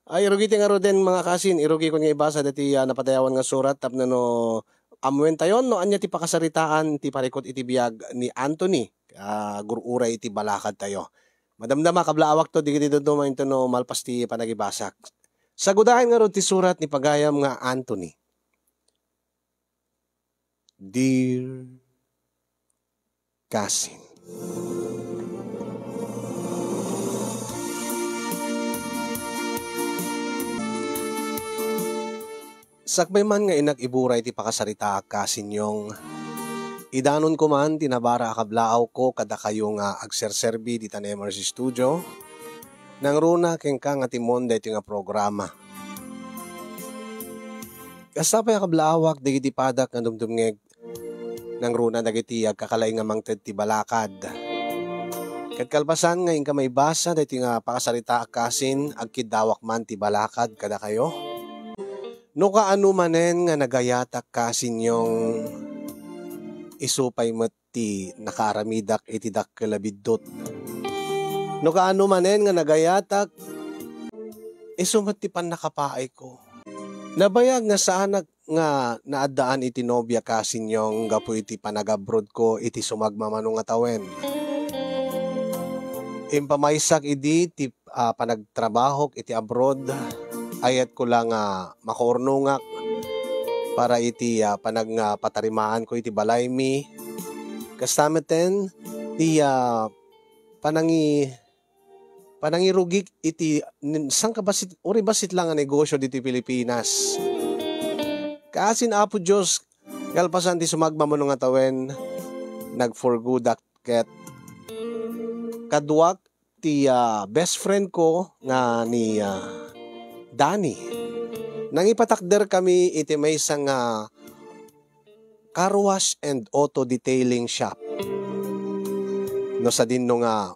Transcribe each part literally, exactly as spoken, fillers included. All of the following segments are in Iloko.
Ay, irugi ti ngaruden, mga kasin, irugikon nga ibasa dati, ah, napadayawan nga surat tapno no ammuentayon no ania ti pakasaritaan ti parikut iti biag ni Anthony. Ah, gur-uray iti balakadtayo. Madamdama, kablaawak to, digiti dudumain to no malpas ti panagibasak. Sagudaen ngarud ti surat ni pagayam nga Anthony. Dear Kasin. Sakbay man nga inak iburay ti pakasaritaak, Kasin Yong, idanonko man ti nabara a kablaawko kadakayo nga agserserbi dita Nemers Studio. Nangruna kenka nga timon daytoy nga programa. Kasta pay a kablaawak dagiti padak nga dumdumngeg, nangruna dagiti agkakalaing nga mangted ti balakad. Ket kalpasan nga inka maibasa daytoy nga pakasaritaak, Kasin, agkiddawak man ti balakad kadakayo. No kaano manen nga nagayatak, Kasin Yong, isu pay met ti nakaaramidak iti dakkel a biddut. No kaano manen nga nagayatak, isu met ti pannakapaayko. Nabayag nga saanak nga naaddaan iti nobia, Kasin Yong, gapu iti panagabrodko iti sumagmamano nga tawen. Impamaysak idi ti, ah, panagtrabahok iti abroad. Ayatko la nga makaurnongak para iti, ah, panag-, nga patarimaanko iti balaymi. Kasta metten ti, ah, panangi-, panangirugik iti nin-, sangkabassit, uri bassit la nga negosyo diti Pilipinas. Kasin, Apo Dios, kalpasan ti sumagmamano nga tawen, nagforgodak ket kaduak ti, ah, best friend ko nga ni, ah, Danny. Nangipatakder kami iti maysa nga car wash and auto detailing shop. No sadino nga,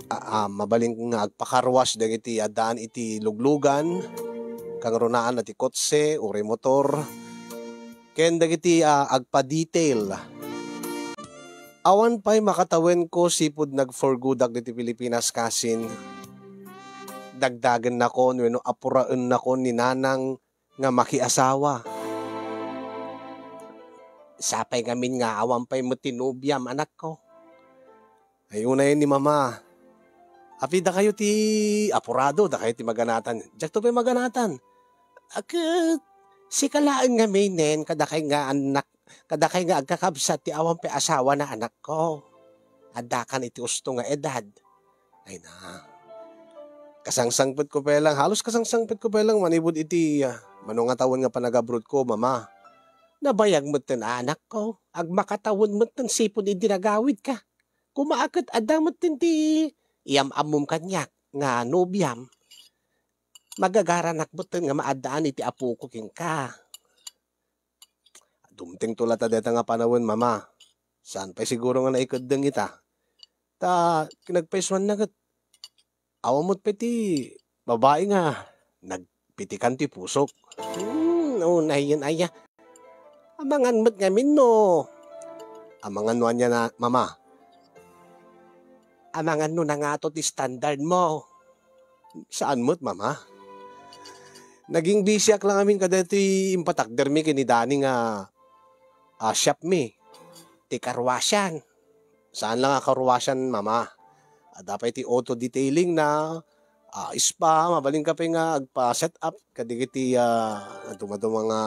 ah, ah, mabalin nga agpa-car wash dagiti addaan iti luglugan, kangrunaan a ti kotse, uray motor, ken dagiti, ah, agpa-detail. Awan pay makatawenko sipud nagforgodak diti Pilipinas, Kasin. Dagdagennakon wenno apuraennakon ni nanang nga makiasawa. Sapay ngamin nga awan pay met ti nobiam, anakko. Ay, unayen ni Mama. Apay dakayo ti apurado, dakayo ti maganatan. Diakto pay maganatan. A ket, sika laeng ngaminen, kadakay nga annak-, kadakay nga agkakabsat ti awan pay asawana, anakko. Addakan iti usto nga edad. Ay na. Kasangsangpetko pay lang, halos kasangsangpetko pay lang manipud iti, ah, mano nga tawen nga panagabrodko, Mama. Nabayag metten, anakko. Agmakatawen metten sipud idi nagawidka. Koma ket adda metten ti iyam-ammom kaniak nga nobiam. Magagaranak metten nga maaddaan iti apoko kenka. Dumtengto latta dayta nga panawen, Mama. Saan pay siguro nga naikeddeng ita. Ta kinagpaysuanna ket awan met pay ti babai nga nagpitikan ti pusok. Hmm, unayen aya. Amangan met ngamin no. Amangan no ania na, Mama? Amangan no nangato ti standard mo. Saan met, Mama? Naging busy-ak lang amin kadaytoy impatakdermi ken ni Danny nga, ah, shop mi. Ti karwasan. Saan lang a karwasan, Mama. Adda pay ti auto detailing na, ah, spa, mabalinka pay nga agpa-set up kadagiti, ah, dumaduma nga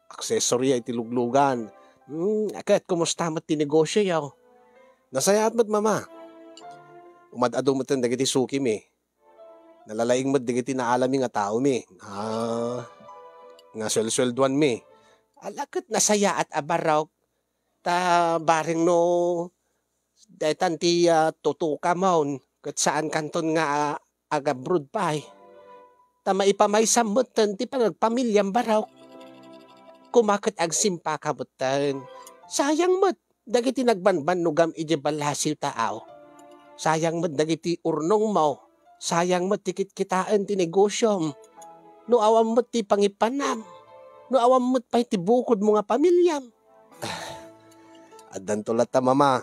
accessory iti luglugan. Hmm, ket kumusta met ti negosyo yo? Nasayaat met, Mama. Umad-adu metten dagiti sukimi. Nalalaing met dagiti naalami nga taomi. Ah, nga suelsuelduanmi. Ala ket nasayaat a barok. Ta bareng no daytan ti, ah, tutukamon ket saan kanton nga, ah, agabroad pay. Ta maipamaysam metten ti panagpamiliam barok. Koma ket agsimpaka metten. Sayang met dagiti nagbanbannogam idiay ballasiw ta aw. Sayang met dagiti urnongmo. Sayang met ti kitkitaen ti negosyom. No awan met ti pangipanam. No awan met pay ti bukodmo nga pamiliam. Addanto latta, Mama.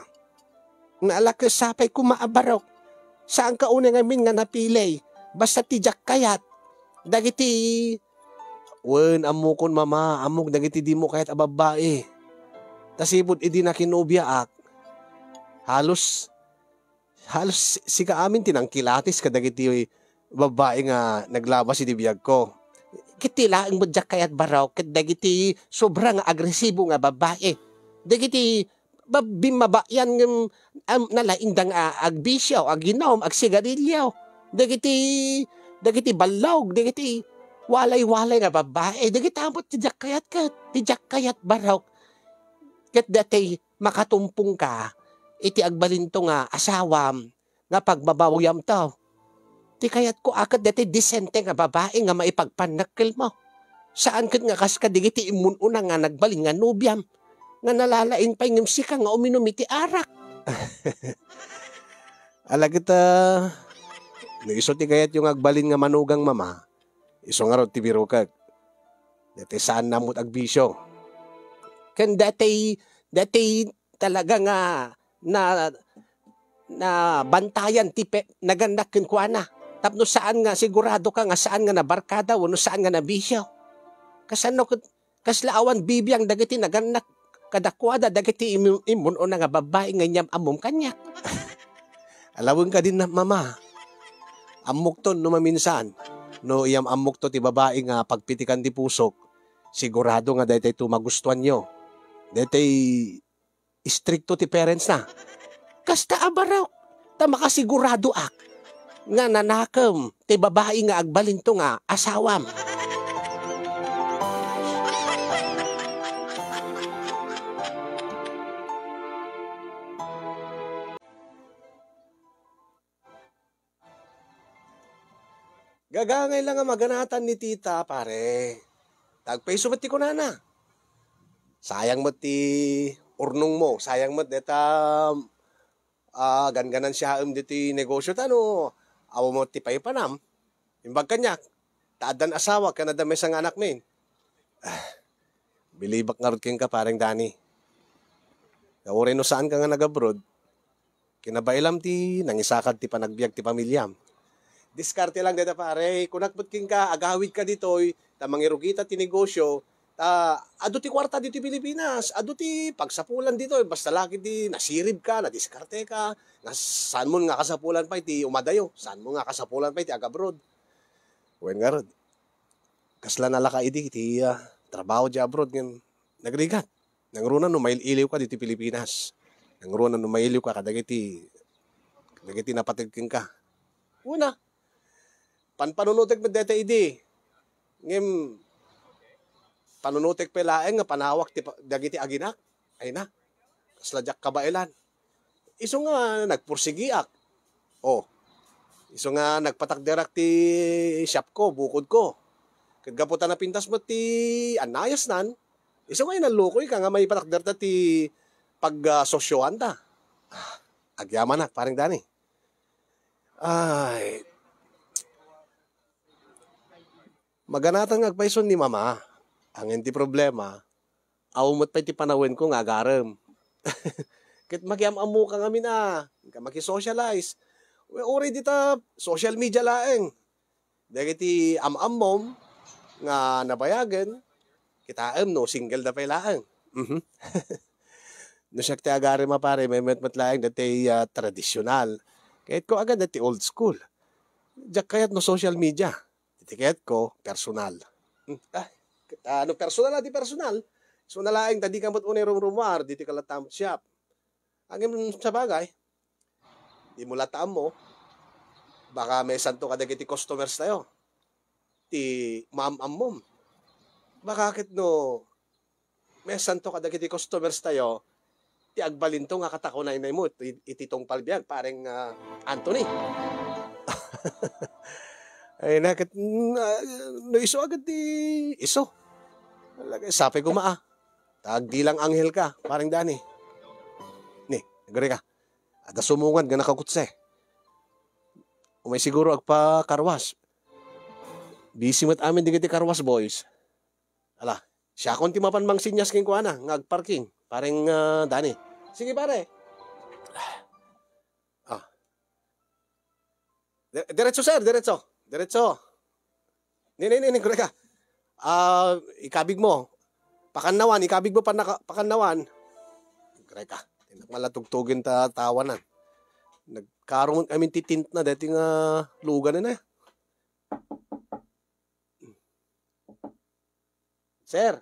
Nga ala ket sapay koma a barok. Saanka unay ngamin nga napili. Basta ti diak kayat. Dagiti, wen, ammokon, Mama, ammok dagiti dimo kayat a babbai. Ta sipud idi nakinobiaak, halos, halos sika amin ti nangkilatis kadagiti babbai nga naglabas iti biagko. Ket ti laeng met diak kayat, Barok, ket dagiti sobra nga agresibo nga babbai. Dagiti ba-, bimmabaian ngem, am, nalaingda nga agbisio, aginum, agsigarilio. Dagiti, dagiti ballog, dagiti walay-walay nga babbai. Dagiti ammok ti diak kayat ket, ti diak kayat, Barok. Ket datoy makatumpongka iti agbalinto nga asawam nga pagbabawiamto. Ti kayatko a ket datoy disente nga babai nga maipagpannakkelmo. Saan ket nga kas kadigiti immun-una nga nagbalin nga nobiam, nga nalalaing pay ngem sika nga uminum iti arak. Ala ket, ah, no isu ti kayatyo nga agbalin nga manugang, Mama, isu ngarud ti birokek. Datoy saan namut agbisio. Ken datoy, datoy talaga nga na, nabantayan ti pe-, nagannak kenkuana. Tapno saan nga, sigurado ka nga saan nga nabarkada wenno saan nga nabisio. Kasano ket, kasla awan bibiang dagiti nagannak kadakuada dagiti im-, immun-una nga babbai nga inyam-ammom kaniak. Alawen kadin, Mama. Ammokton no maminsan, no iyam-ammokto ti babai nga pagpitikan ti pusok, sigurado nga daytoy to magustuanyo. Daytoy istrikto ti parents na. Kasta a barok, ta makasiguradoak nga nanakem ti babai nga agbalinto nga asawam. Gagangay la nga maganatan ni tita, pare. Tagpayso met ti kunana. Sayang met ti urnongmo, sayang met deta, ah, ganganansiaem ditoy negosio ta no, awan met ti paipanam. Imbag kaniak, ta addan asawa ken adda maysa nga anakmi. Ah, bilibak ngarud kenka, pareng Dani. Nga uray no saanka nga nag-abroad, kinabailam ti nangisakad ti panagbiag ti pamiliam. Diskarte lang dayta, pare. Kunak met kenka, agawidka ditoy, ta mangirugita ti negosio, ta adu ti kuarta ditoy Pilipinas, adu ti pagsapulan ditoy, basta la ket ti nasiribka, nadiskarteka, nga saanmon nga kasapulan pay ti umadayo, saanmon nga kasapulan pay ti agabroad. Wen ngarud, kasla nalaka idi ti, ah, trabaho diay abroad ngem nagrigat. Nangruna no mail-iliwka ditoy Pilipinas. Nangruna no mailiwka kadagiti, kadagiti napateg kenka. Una, panpanunutek met dayta idi. Ngem, panunutek pay laeng nga panawak ti pa-, dagiti aginak. Ay na, kasla diak kabaelan. Isu nga nagpursigiak. Oh, isu nga nagpatakderak ti shopko, bukodko. Ket gapu ta napintas met ti annayasnan, isu nga inallokoyka nga maipatakderta ti pag, ah, sosioanta. Ah, agyamanak, pareng Dani. Ay, maganatan nga agpayson ni Mama. Angin ti problema, awan met pay ti panawenko nga agarem. Ket makiam-ammoka ngamin a, inka makisocialize. We, uray dita social media laeng. Dagiti am-ammom nga nabayagen, kitaem no single da pay laeng. Mhm. No siak ti agarem a, pare, maymayat met laeng dati, ah, tradisyonal. Kayatko agad dati old school. Diak kayat no social media. Iti kayatko, personal. Hmm, ah, ah, no personal, ah, di personal. So, nalaing ta dika met unay rumrumuar, ditoy ka latta met shop. Ngem sabagay, dimo latta ammo, baka maysanto kadagiti customers tayo. Ti maam-ammom. Baka ket no maysanto kadagiti customers tayo, ti agbalinto nga katakunaynaymo iti, iti tungpal biag, pareng, ah, Anthony. Ay, na ket, mm, ah, no isu agad ti isu. Lagay, sapay koma, ah. Ta agdilang anghel ka, pareng Dani. Ni, agrika. Adda sumungad nga nakakutse. Umay siguro agpa-car wash. Busy met amin digiti car wash boys. Ala, siakon ti mapan mangsinyas kenkuana nga agparking, pareng, ah, Dani. Sige, pare. Ah. Di-, diretso, sir, diretso. Diretso. Ni, ni, ni, ni, Greka. Ah, ikabig mo. Pakannawan, ikabig mo panaka-, pakannawan. Greka. Tinak malatugtugen ta tawanan. Nagkarungon kami ti tint na dati nga lugan na. Sir.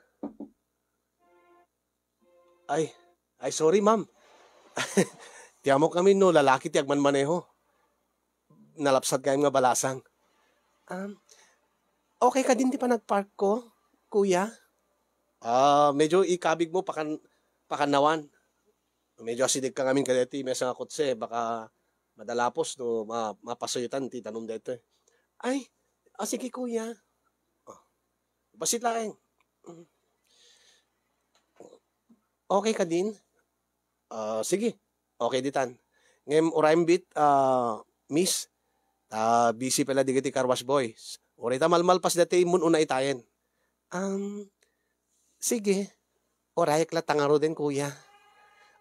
Ay, ay, sorry, ma'am. Ti ammok ngamin no lalaki ti agmanmaneho. Nalapsat kayam nga balasang. Um, okay kadin ti panagpark ko, kuya? Ah, medyo ikabig mo pakan-, pakannawan. Medyo asideg ka ngamin kadeti, maysa nga kotse, baka madalapos no ma-, mapasuyutan ti danum daytoy. Ay, ah, sige, kuya. Oh, bassit laeng. Mm. Okay kadin? Ah, sige. Okay ditan. Ngem uray met, ah, miss, ta busy pay la dagiti car wash boys. Uray ta malmalpas daytoy immun-una itayen. Um, sige. Urayek la ta ngaruden, kuya.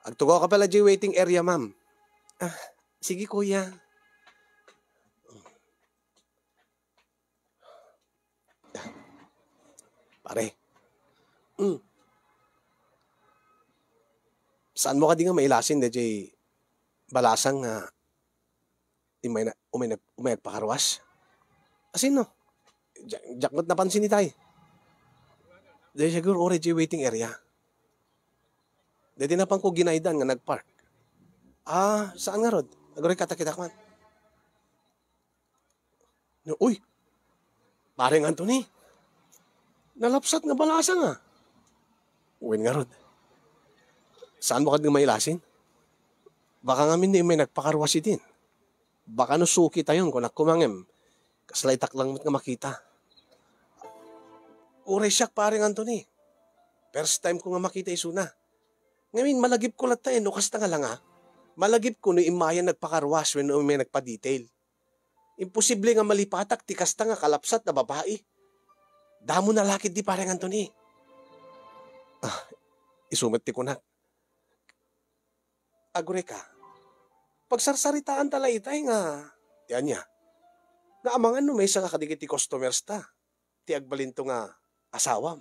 Agtugawka pay la diay waiting area, ma'am. Ah, sige, kuya. Pare. Mm. Saanmo kadi nga mailasin daydiay balasang nga immay na, umay nag-, umay agpakarwas? Asino? Diak, diak met napansin itay. Daydiay siguro uray diay waiting area. Daydiay napanko ginaydan nga nagpark. Ah, saan ngarud? Aguray katakitak man. Uy, Pareng Anthony, nalapsat nga balasang a. Wen ngarud, saanmo kadi nga mailasin? Baka ngamin no immay nagpakarwas idin. Baka no suki tayon, kunak koma ngem, kasla itak lang met nga makita. Uray siak, Pareng Anthony. First time ko nga makita isuna. Ngamin, malagipko latta no kasta nga langa. Malagipko no immayan nagpakarwas wenno immay nagpa-detail. Imposible nga malipatak ti kasta nga kalapsat a babai. Damo na la ketdi, Pareng Anthony. Ah, isu met ti kunak. Aguray ka, pagsarsaritaanta la itay nga, ti ania, nga amangan no maysa nga kadagiti customers ta, ti agbalinto nga asawam.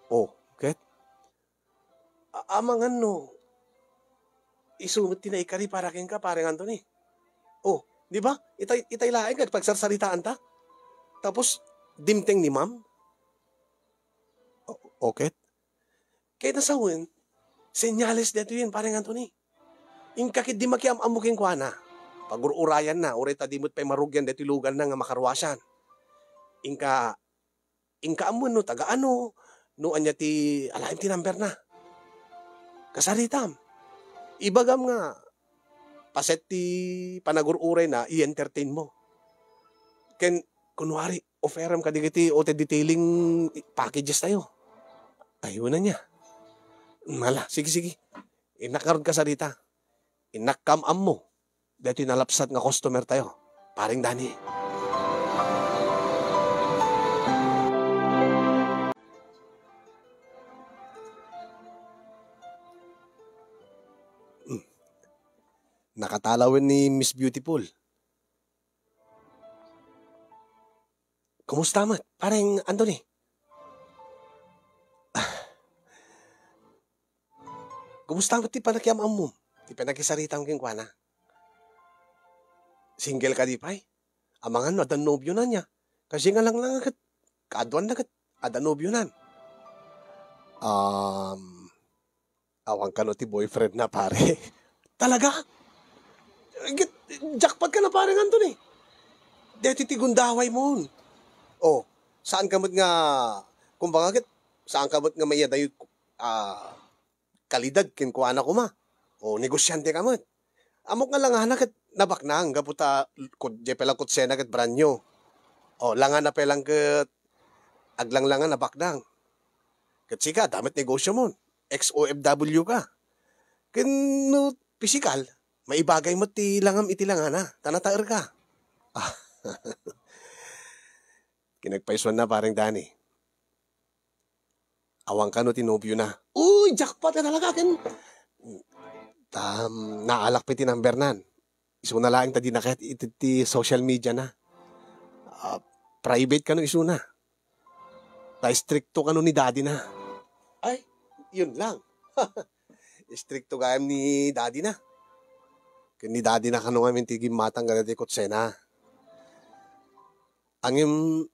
Oh, ket? A-, amangan no isu met ti naikari para kenka, Pareng Anthony. Oh, di ba? Itay, itay laeng nga pagsarsaritaanta. Tapos, dimteng ni ma'am. O-, o ket? Kay nasawen, senyales daytoyen, Pareng Anthony. Inka ketdi makiam-ammo kenkuana. Pagur-urayanna, uray ta di met pay marugian daytoy luganna nga makarwasan. Inka, inka ammoen no taga ano, no ania ti, alaem ti numberna. Kasaritam. Ibagam nga, paset ti panagur-urayna, i-entertain mo. Ken, kunwari, offerem kadagiti hotel detailing packages tayo. Ayuna niya. Mala, sige, sige. Innak ngarud kasarita. Innak kam-ammo. Daytoy nalapsat nga customer tayo. Pareng Dani. Hmm. Nakatalawen ni Miss Beautiful. Kumusta met, Pareng Anthony? Kumusta met ti panakiam-ammom? Ti panakisaritam kenkuana? Single kadi pay? Amangan no adda nobio na niya. Kasi nga lang lang ket, kaaduan na ket, adda nobio nan. Um, Awan kano ti boyfriend na, pare. Talaga? Get-, jackpot ka na, Pareng Anthony. Deti ti gundaway mon. Oh, saan ka met nga, kumbaga, ket, saan ka met nga maiyadayo, ah, kalidad kenkuana koma. Oh, negosyante ka met. Ammok nga langana ket nabaknang, gapu ta, kud-, diay pay lang kotsena ket brand new. Oh, langana pay lang ket aglanglangan, nabaknang. Ket sika, adda met negosyo mon. Ex-O F W ka. Ken no pisikal, maibagay met ti langam iti langana, ta nataer ka. Ah. Kinagpaisuan na, Pareng Dani. Awan kano ti nobio na. Uy, jackpot ka talaga, ken, um, naalak pay ti number nan. Isuna laeng ta di naket iti ti social media na. Ah, private kano isuna. Ta istrikto kano ni daddy na. Ay, yun lang. Istrikto gayam ni daddy na. Ken ni daddy na kano ngamin ti gimmatang kadagiti kotsena. Ngem,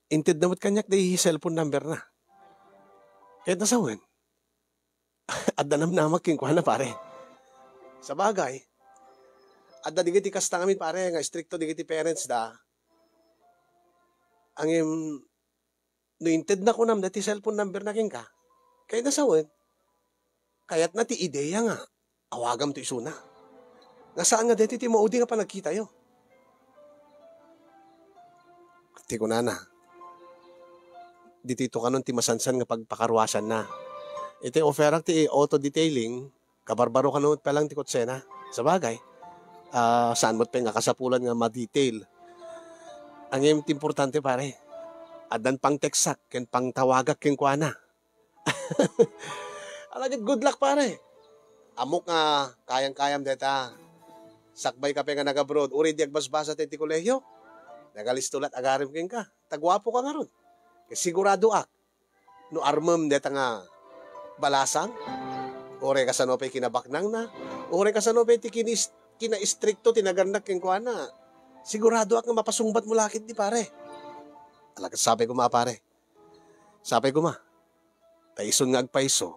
intedna met kaniak ti cellphone number na. Ket nasawen, adda namnama kenkuana, pare. Sabagay, adda dagiti kasta ngamin, pare, nga istrikto dagiti parents da. Ngem, no intedna kunam daytoy cellphone number na kenka, ket nasawen, kayatna ti idea nga awagamto isuna. Nga saan nga daytoy ti maudi nga panagkitayo. Ti kunana, ditoy to kanon ti masansan nga pagpakaruasanna. Iti offerak ti auto detailing, kabarbaro kano met pay lang ti kotsena. Sabagay, ah, saan met pay nga kasapulan nga ma-detail. Ngem ti importante, pare, addan pangteksak ken pangtawagak kenkuana. Ala ket good luck, pare. Ammok nga kayang-kayam dayta. Sakbay ka pay nga nag-abroad, uray di agbasbasa ti, ti kolehio. Nagalisto lat agarem kenka. Ta guapo ka ngarud. Ket siguradoak, no armem dayta nga balasang, uray kasano pay kinabaknangna, uray kasano pay ti kinis-, kinaistrikto ti nagannak kenkuana, siguradoak nga mapasungbatmo la ketdi, pare. Ala ket sapay koma, pare. Sapay koma. Ta isun nga agpayso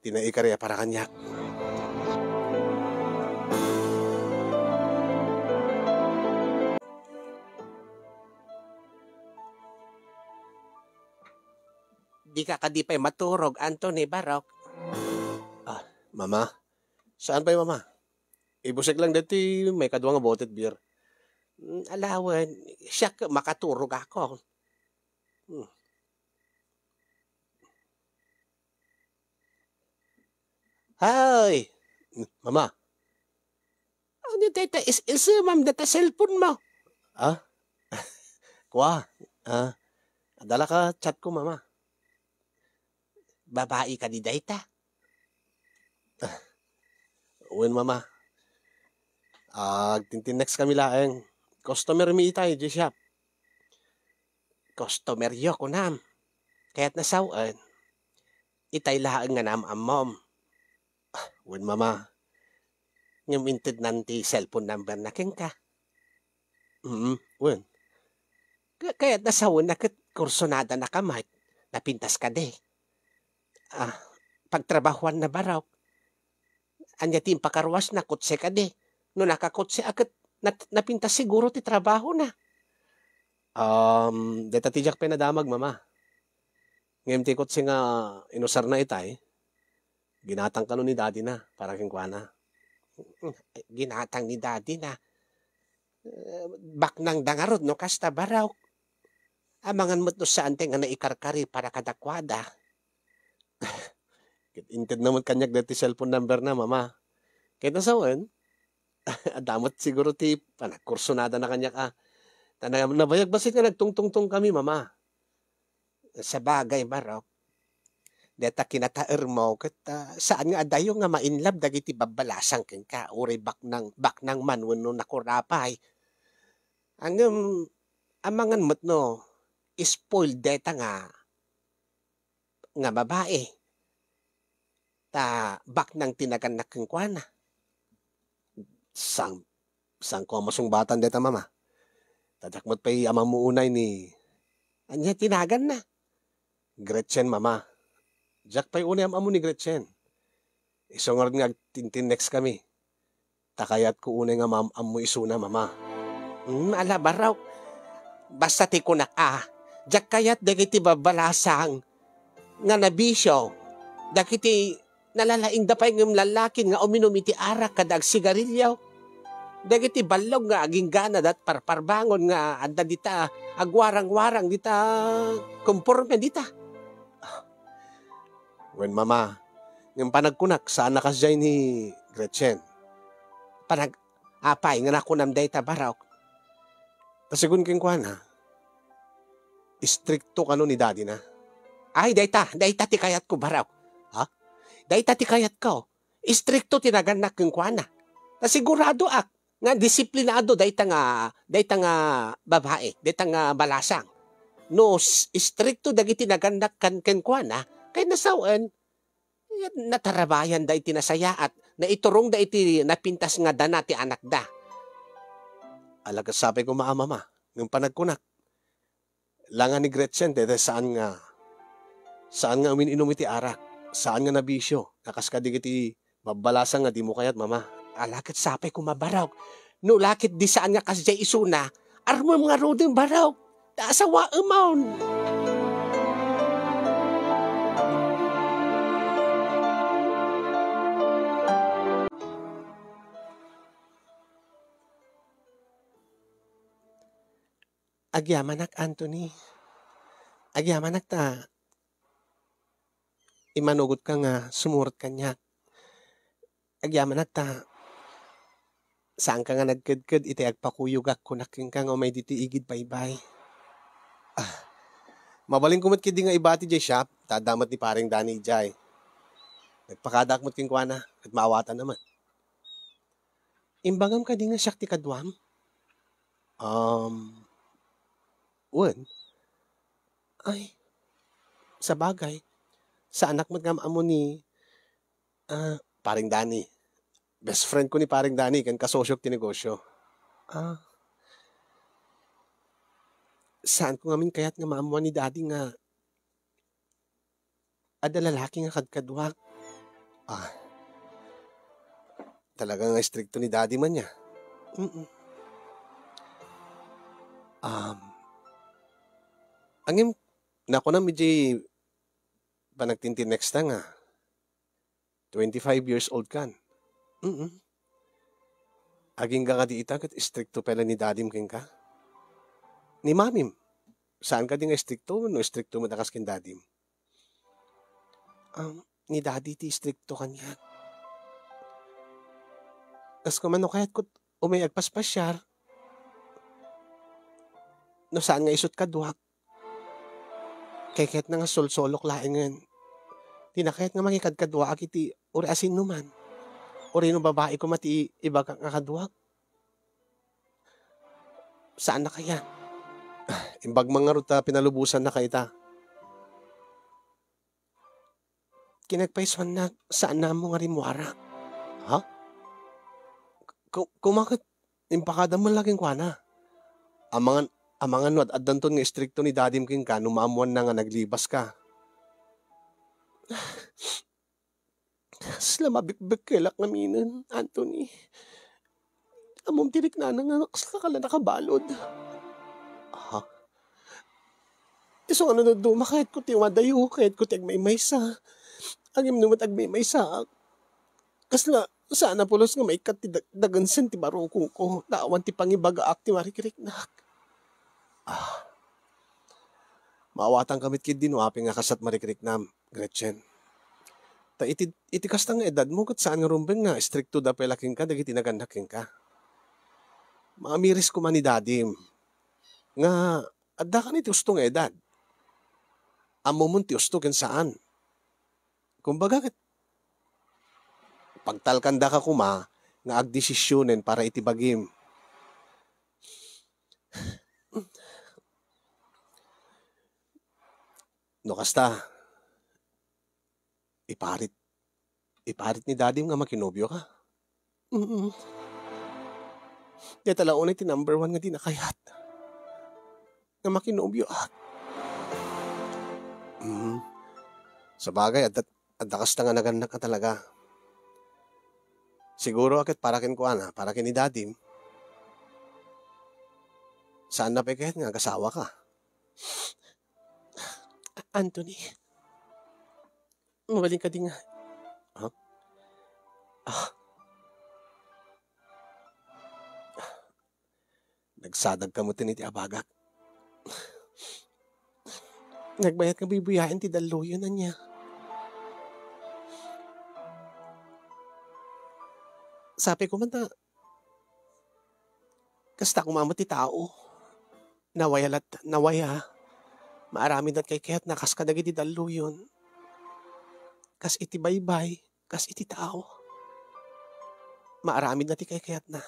ti naikari a para kaniak. Dika kadi pay maturog, Anthony, barok? Ah, Mama. Saan pay, Mama? Ibusek lang daytoy maikadua nga bote ti beer. Mm, alawen, siak makaturogakon. Hmm. Hay! Mama. Ania dayta is-isemam dayta cellphone mo? Ah? Kua? Ah, adda la ka chat ko, Mama. Babai kadi dayta? Wen, Mama. Agtintinnext kami laeng. Customer mi itay, idiay shop. Customeryo, kunam. Kayatna sawen, itay laeng nga naam-ammom. Ah, wen, Mama. Ngem intednan ti cellphone number na kenka. Mm, wen. Ka-, kayatna sawen a ket kursunada na ka met, napintas kadi. Ah, pagtrabahuan na barok. Ania ti impakaruas na, kotse kadi? No nakakotse a ket nat-, napintas siguro ti trabaho na. Um, deta ti diak pay nadamag, Mama. Ngem ti kotse nga inusar na itay, ginatang kano ni daddy na para kenkuana. Ginatang ni daddy na. Eh, baknang da ngarud no kasta, barok. Amangan met no saan ti nga naikarkari para kadakuada. Ket inted na met kaniak daytoy cellphone number na, Mama. Ket nasawen, adda met siguro ti panagkursunada na kaniak, a. Ta na-, nabayag bassit nga nagtungtungtong kami, Mama. Sabagay, barok. Deta kinataermo ket, ah, saan nga adayo nga ma-in love dagiti babbalasang kenka, uray baknang, baknang man wenno nakurapay. Ngem, amangan met no spoiled deta nga, nga babae. Ta baknang ti nagannak kenkuana. Sang-, saanko a masungbatan deta, Mama. Ta diak met pay amammo unay ni, ania ti naganna? Gretchen, Mama. Diak pay unay am-ammo ni Gretchen. Isu ngarud nga agtintinnext kami. Ta kayatko unay nga maam-ammo isuna, Mama. Hmm, ala, barok. Basta ti kunak a, diak kayat dagiti babbalasang nga nabisio, dagiti nalalaingda pay ngem lallakin nga uminum iti arak kada agsigarilio, dagiti ballog nga aginggana dat parparbangon nga adda dita agwarang-warang dita, konporme dita. Wen, Mama, ngem panagkunak, saan a kasdiay ni Gretchen. Panag-, apay nga nakunam dayta, barok? Ta sigun kenkuana, istrikto kano ni daddy na. Ay, dayta, dayta ti kayatko, barok. Ha? Dayta ti kayatko. Istrikto ti nagannak kenkuana. Ta siguradoak, nga disiplinado dayta nga, dayta nga babai, dayta nga balasang. No s-, istrikto dagiti nagannak kan-, kenkuana, kayatna sawen, natarabayanda iti nasayaat, naiturongda iti napintas nga dana ti anakda. Ala, ket sapay koma a mama, ngem panagkunak, la nga ni Gretchen, dayta saan nga, saan nga umin-inum iti arak, saan nga nabisio, nga kas kadagiti babbalasang nga dimo kayat, mama. Ala, ket sapay koma barok. No la ket di saan nga kasdiay isuna, armem ngaruden barok. Ta asawaemon. Agyamanak, Anthony. Agyamanak ta immanugotka nga sumurot kaniak. Agyamanak ta saanka nga nagkedked iti agpakuyogak kunak kenka nga umay ditoy igid baybay. Ah, mabalinko met ketdi nga ibati diay shop, ta adda met ni Pareng Danny idiay. Nagpakadaak met kenkuana, ket maawatanna met. Imbagam kadi nga siak ti kaduam? Um, wen. Ay, sabagay, saanak met nga maammo ni, ah, Pareng Danny. Best friend ko ni Pareng Danny ken kasosiok ti negosyo. Ah, saanko ngamin kayat nga maammuan ni Daddy nga adda lalaki nga kadkaduak. Ah, talaga nga istrikto ni Daddy man ya. Mm. Um, angem, nakunam idiay panagtintinexta nga twenty-five years old kan. Mm. Agingga kadi ita ket istrikto pay la ni Dadim kenka? Ni Mamim, saan kadi nga istrikto wenno istrikto met a kas ken Dadim? Um, ni Daddy ti istrikto kaniak. Kas koma no kayatko umay agpaspasiar, no saan nga isut kaduak, kayatna nga solsolok laengen. Dina kayat nga mangikadkaduaak iti uri a sinoman. Uri no babai koma ti ibagak nga kaduak. Saanna kayat? Ah, imbag man ngarud ta pinalubosannaka ita. Kinagpaysuannak, saanna ammo nga rimmuarak. Ha? Ku-, koma ket impakadam man la kenkuana. Amangan, amangan no ad-addanton nga istrikto ni Dadim kenka no maammuanna nga naglibaska. Kasla mabikbikkelak ngaminen, Anthony. Ammom ti riknana nga kasla ka la nakabalud. Ha? Isu nga no dadduma, kayatko ti umadayo, kayatko ti agmaymaysa. Ngem no met agmaymaysaak, kasla saan a pulos nga maikkat ti dag-, dagensen ti barukongko, ta awan ti pangibagaak ti marikriknak. Ah. Maawatanka met ketdi no apay nga kasat marikriknam, Gretchen. Ta iti, iti kasta nga edadmo, ket saan nga rumbeng nga istriktoda pay la kenka dagiti nagannak kenka. Maamiris koma ni Dadim nga addaka iti usto nga edad. Ammomon ti usto ken saan. Kumbaga, ket pagtalkandaka koma nga agdesisionen para iti bagim. No kasta, iparit, iparit ni Dadim nga makinobioka. Mm. Dayta la unay ti number one nga dina kayat. Nga makinobioak. Mm. Sabagay, adda, adda kasta nga nagannak a talaga. Siguro a ket para kenkuana, para ken ni Dadim, saanna pay kayat nga agasawaka. Anthony, mabalin kadi nga, ha? Ah. Nagsadagka met iti abagak. Nagbayat nga buybuyaen ti dalloyen, ania. Sapay koma ta, kasta koma met ti tao. Nawaya lat-, nawaya. Maaramidna ti kaykayatna kas kadagiti dalloyen. Kas iti baybay, kas iti tao. Maaramidna ti kaykayatna.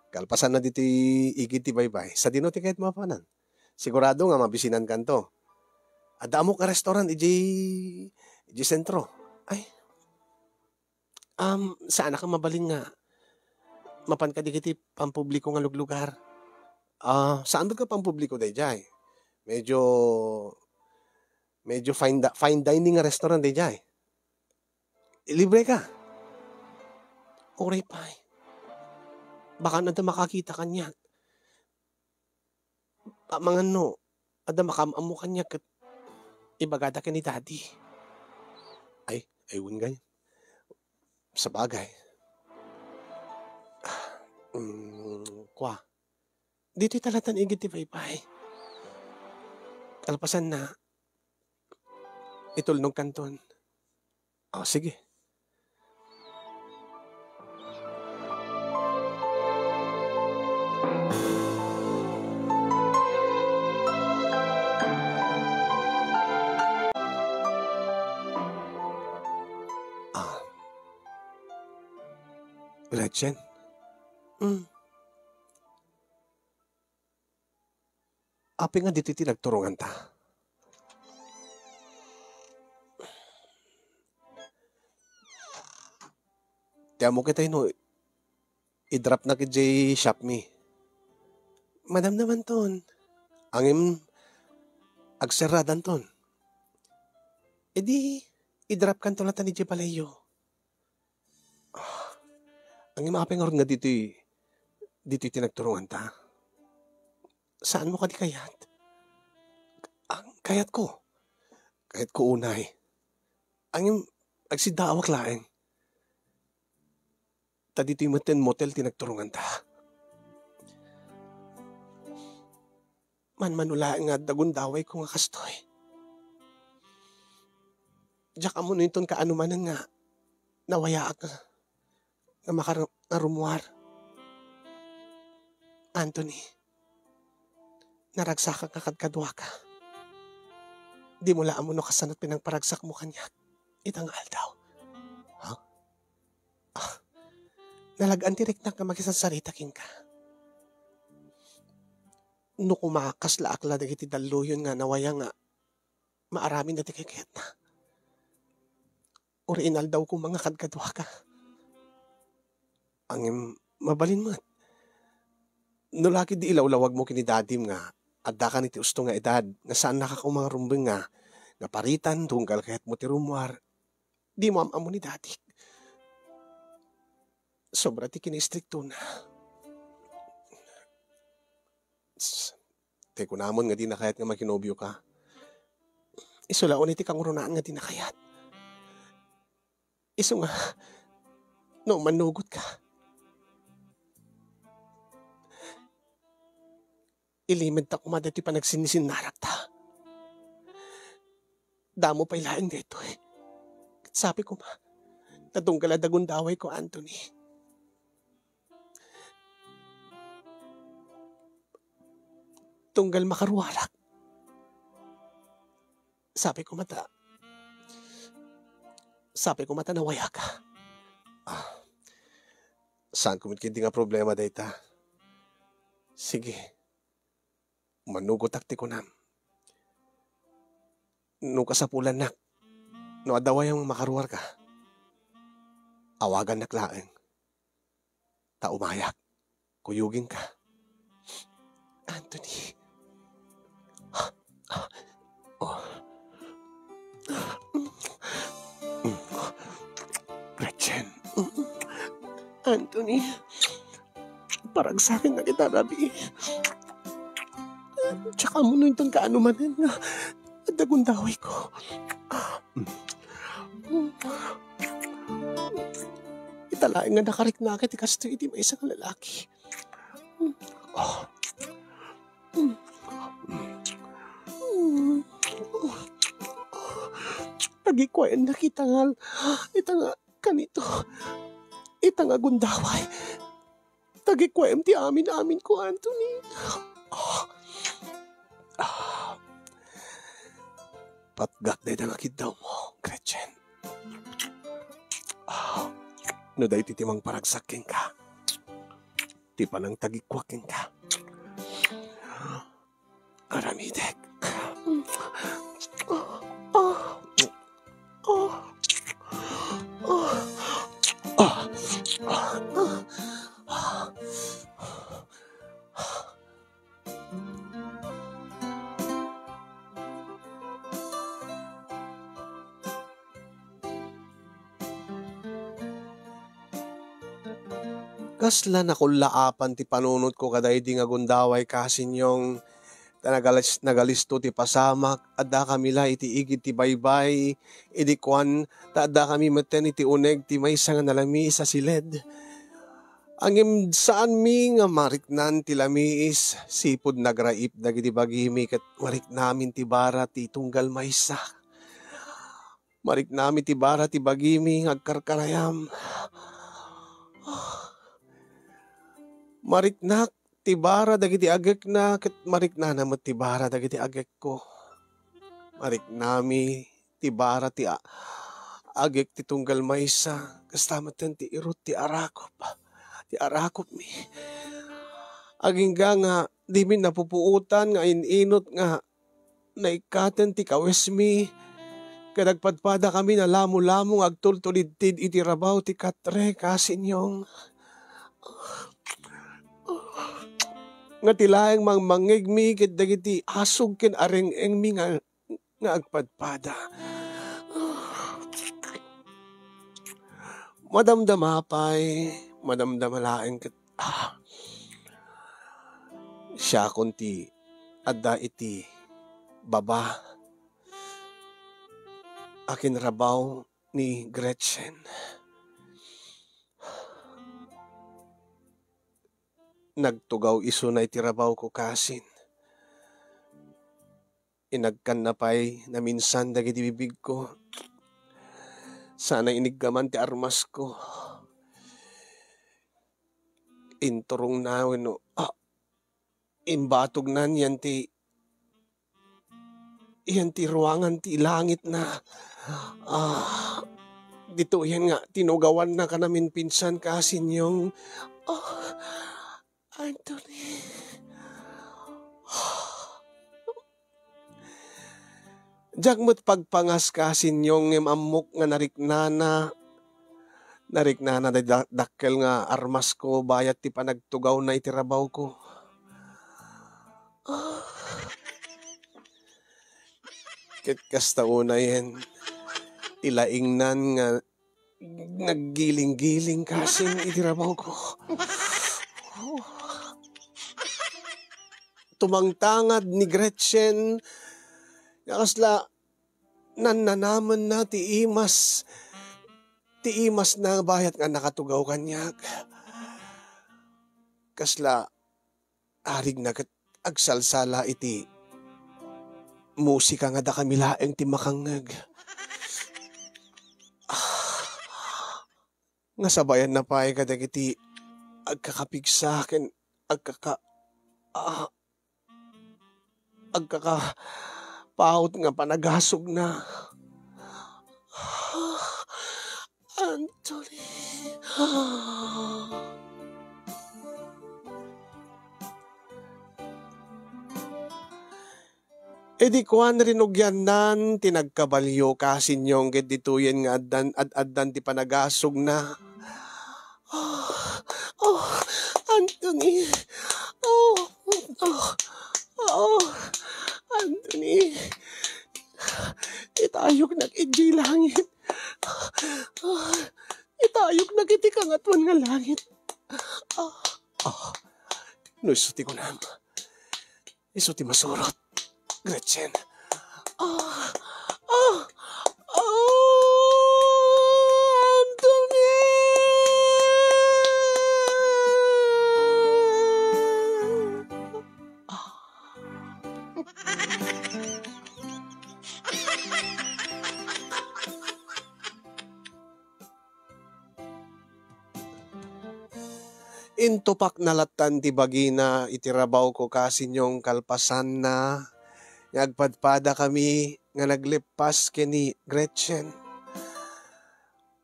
Kalpasanna ditoy igid ti baybay, sadino ti kayatmo a panan? Sigurado nga mabisinankanto. Adda ammok a restaurant idiay, idiay sentro. Ay, um, saanak a mabalin nga mapan ka dagiti pampubliko nga luglugar. Ah, saan ka pampubliko daydiay? Medyo, medyo fine da-, fine dining nga restaurant daydiay. Ilibre ka. Uray pay. Baka adda makakita kaniak. Amangan no, adda makaam-ammo kaniak ket ibagada ken ni Daddy. Ay, ay, wen gayam. Sabagay. Mm, kwa. Ditoy talatan igid ti baybay. Kalpasanna, itulnogkanton. Ah, sige. Ah. Gretchen? Mm. Apay nga ditoy ti nagturonganta? Ti ammok itay no, i-drop na idiay shop mi. Madamdamanton. Ngem, agserradanton. Idi, i-drop kanto latta idiay balayyo. Ah, ngem apay ngarud nga ditoy, ditoy ti nagturonganta? Saanmo kadi kayat? Ang kayatko. Kayatko unay. Ngem agsiddawak laeng. Ta ditoy metten motel ti nagturonganta. Manmano laeng nga adda gundawayko nga kastoy. Diak ammo no inton kaano manen nga nawayaak nga, nga makar-, nga rummuar. Anthony, naragsakak nga kadkaduaka. Dimo la ammo no kasano ti nangparagsakmo kaniak ita nga aldaw. Ha? Ah, nalag-an ti riknak nga makisarsarita kenka. No kumakas la akla dagiti dalluyon nga nawaya nga maaramidna ti kayatna. Uray inaldaw koma nga kadkaduaka. Ngem mabalin met. No la ketdi ilawlawagmo ken ni dadim nga addakan iti usto nga edad nga saannaka koma nga rumbeng nga, nga paritan tunggal kayatmo ti rummuar, dimo am-ammo ni dadik. Sobra ti kinaistriktona. S-, tay kunamon nga dina kayat nga makinobioka. Isu la unay ti kangrunaan nga dina kayat. Isu nga, no mannugotka, ilimedta koma daytoy panagsinnasinnarakta. Damo pay laeng daytoy. Ket sapay koma, ta tunggal adda gundawayko, Anthony. Tunggal makaruarak. Sapay koma ta, sapay koma ta nawayaka. Ah, saanko met ketdi nga problema dayta. Sige. Manugotak ti kunam. No kasapulannak, no adda wayam nga makaruarka, awagannak laeng. Ta umayak, kuyogingka. Anthony. Oh. Gretchen. Anthony. Paragsakennak ita rabii. Diak ammo no inton kaano manen nga adda gundawayko. Ita laeng nga nakariknaka ti kastoy iti maysa nga lalaki. Tagikuaennak ita nga, ita nga kanito, ita nga gundaway. Tagikuaem ti amin-aminko, Anthony. Ah. Ah. Patgak dayta nga kiddawmo, Gretchen. Ah. No daytoy ti mangparagsak kenka, ti panangtagikua kenka. Aramidek. Kasla nakullaapan ti panunotko kadaydi nga gundaway, Kasinyong, ta nagalis-, nagalisto ti pasamak, addakami la iti igid ti baybay, idi kuan, ta addakami metten iti uneg ti maysa nga nalamiis a siled. Ngem saanmi nga mariknan ti lamiis, sipud nagraip dagiti bagimi ket mariknamin ti bara ti tunggal maysa. Mariknami ti bara ti bagimi nga agkarkarayam. Mariknak ti bara dagiti agekna ket mariknana met ti bara dagiti agekko. Mariknami ti bara ti a-, agek ti tunggal maysa, kasta metten ti irut ti arakop, ti arakopmi. Agingga nga dimi napupuotan nga in-inut nga naikkaten ti kawesmi, ket agpadpadakami nga lamolamo nga agtultulidtid iti rabaw ti katre, Kasinyong. Nga ti laeng mangmangngegmi ket dagiti asug ken areng-engmi nga, nga agpadpada. Madamdama pay, madamdama laeng ket, ah, siakon ti adda iti baba a kinrabaw ni Gretchen. Nagtugaw isuna iti rabawko, Kasin. Inagkanna pay naminsan dagiti bibigko. Sana iniggaman ti armasko. Inturongna wenno, ah, imbatognan yan ti, yan ti ruangan ti langitna. Ah, ditoyen nga tinugawanna kanaminsan, Kasinyong. Ah, Anthony. Diak met pagpangas, Kasinyong, ngem ammok nga nariknana. Nariknana ti da-, dakkel nga armasko bayat ti panagtugawna iti rabawko. Ah. Ket kasta unayen, ti laingnan nga naggiling-giling, Kasin, iti rabawko. Tumangtangad ni Gretchen, nga kasla nannanamenna ti imas, ti imasna bayat nga nakatugaw kaniak. Kasla arigna ket agsalsala iti musika nga dakami laeng ti makangngeg. Ah, nga sabayanna pay kadagiti agkakapigsa ken agkaka-, ah, agkakapaut nga panagasugna. Anthony. Idi kuan, rinugiannan ti nagkabalio, Kasinyong, ket ditoyen nga addan, ad-addan ti panagasugna. Oh, oh, Anthony. Oh, oh, oh, Anthony. Itayoknak idiay langit. Ah, itayoknak iti kangatoan nga langit. Ah, ah. No isu ti kunam, isu ti masurot, Gretchen. Ah, ah, ah, Anthony! Ah. Intupakna lattan ti bagina iti rabawko, Kasinyong, kalpasanna nga agpadpadakami nga nagleppas ken ni Gretchen.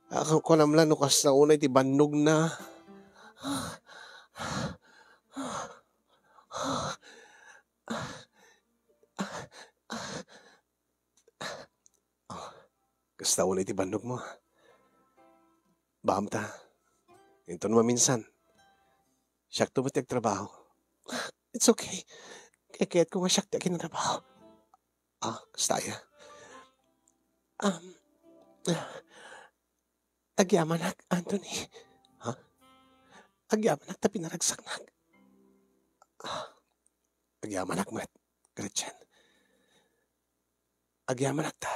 Ah, ku-, kunam la no kasla unay ti bannogna. Kasta unay ti bannogmo. Baam ta. Inton maminsan, siakto met ti agtrabaho. It's okay. Kayatko nga siak ti akintrabaho. Ah, kasta aya. Um, ah, agyamanak, Anthony. Ha? Agyamanak ta pinaragsaknak. Ah, agyamanak met, Gretchen. Agyamanak ta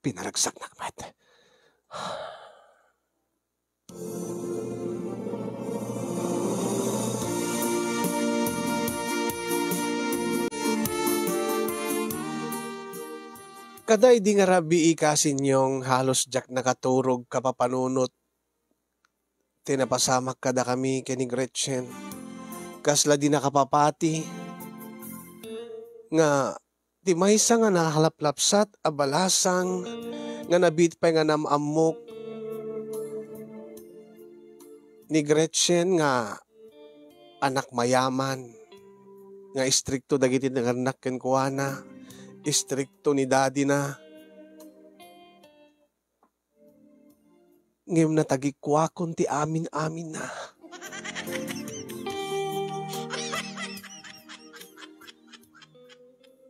pinaragsaknak met. Kada idi nga rabii, Kasinyong, halos diak nakaturog kapapanunot ti napasamak kadakami ken ni Gretchen. Kasla di nakapapati nga ti maysa nga nahalaplapsat a balasang nga nabiit pay nga nam-ammok ni Gretchen nga anak mayaman, nga istrikto dagiti nangannak kenkuana, istrikto ni daddy na. Ngem natagikuakon ti amin-aminna.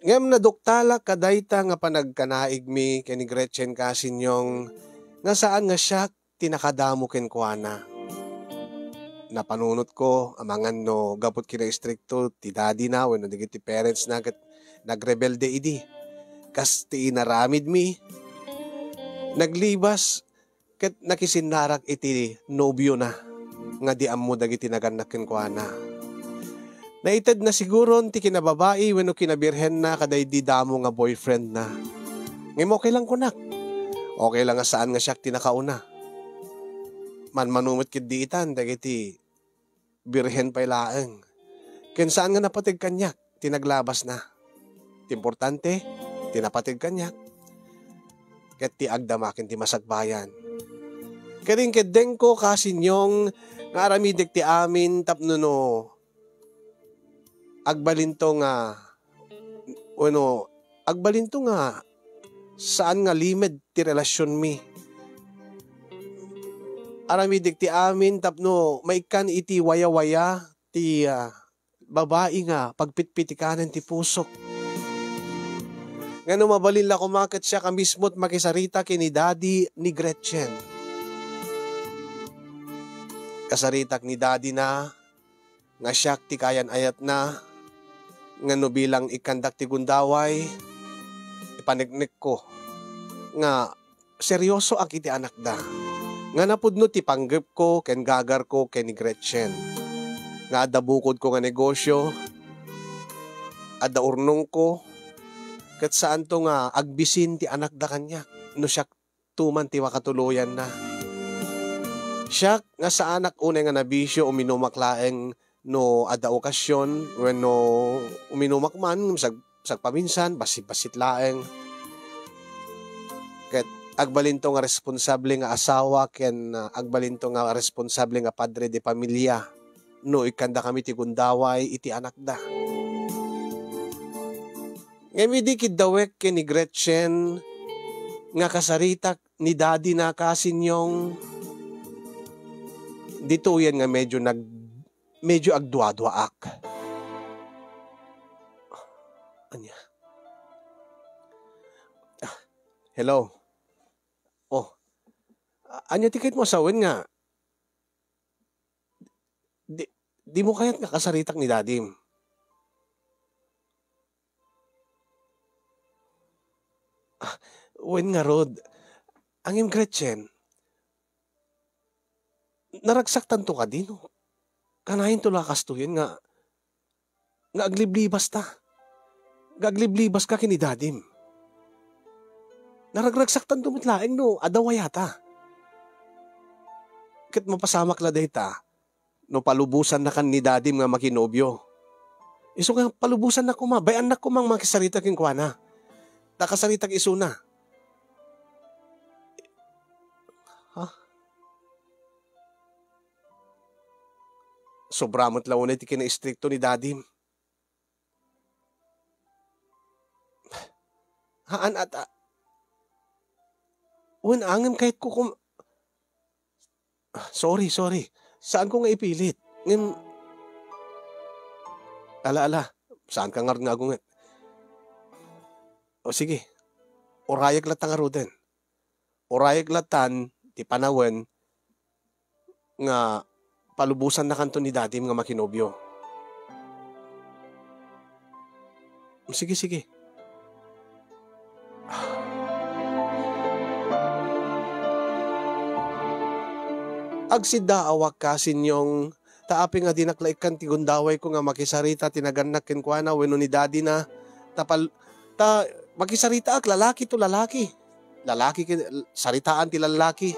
Ngem naduktalak kadayta nga panagkanaigmi ken ni Gretchen, Kasinyong, nga saan nga siak ti nakadamo kenkuana. Napanunotko amangan no gapu ti kinaistrikto ti daddy na wenno dagiti parents na ket nagrebelde idi. Kas ti inaramidmi, naglibas ket nakisinnarak iti nobio na nga di ammo dagiti nagannak kenkuana. Naited na siguron ti kinababai wenno kinabirhenna kadaydi damo nga boyfriend na. Ngem okay lang kunak. Okay lang nga saan nga siak ti nakauna. Manmano met ketdi itan dagiti birhen pay laeng. Ken saan nga napateg kaniak ti naglabasna. Ti importante, ti napateg kaniak ket ti agdama ken ti masakbayan. Ket inkeddengko, Kasinyong, nga aramidek ti amin tapno no agbalinto nga, wenno, agbalinto nga saan nga limed ti relasionmi. Aramidek ti amin tapno maikkan iti wayawaya ti, ah, babai nga pagpitpitikanen ti pusok. Ngano mabalin la koma ket siak a mismo ti makisarita ken ni daddy ni Gretchen. Kasaritak ni daddy na nga siak ti kayan-ayatna, ngano bilang ikkandak ti gundaway, ipaneknekko nga seryosoak iti anakda. Nga napudno ti panggepko ken gagarko ken ni Gretchen. Nga adda bukodko nga negosyo, adda urnongko, ket saanto nga agbisin ti anakda kaniak no siak tuman ti makatuloyanna. Siak nga saanak unay nga nabisio, uminumak laeng no adda okasion wenno uminumak man sag-, sagpaminsan, bassit-bassit laeng. Ket agbalinto nga responsable nga asawa ken, ah, agbalinto nga responsable nga padre de pamilia no ikkandakami ti gundaway iti anakda. Ngem idi kiddawek ken ni Gretchen nga kasaritak ni daddy na, Kasinyong, ditoyen nga medyo nag-, medyo agduaduaak. Ania? Ah, hello? Oh, a-, ania ti kayatmo a sawen nga di, dimo kayat nga kasaritak ni dadim? Ah, wen ngarud. Ngem Gretchen, naragsaktanto kadi no kanayon to la kastoyen nga, nga agliblibasta. Nga agliblibaska ken ni dadim. Naragragsaktanto met laeng no adda wayata. Ket mapasamak la dayta no palubosannakan ni dadim nga makinobio. Isu nga palubosannak koma, bay-annak koma nga makisarita kenkuana. Ta kasaritak isuna. Ha? Sobra met la unay ti kinaistrikto ni dadim. Haan at, a-, Wen, angem kayatko kum-, ah, sorry, sorry. Saanko nga ipilit. Ngem, ala, ala, saanka ngarud nga agunget. O sige, urayek latta ngaruden. Urayek lattan ti panawen nga palubosannakanto ni dadim nga makinobio. Sige, sige. Agsiddaawak ka, Sinyong, ta apay nga dinak la ikkan ti gundawayko nga makisarita ti nagannak kenkuana wenno ni dadina, ta pal-, ta makisaritaak lalaki to lalaki. Lalaki ken, saritaan ti lalaki.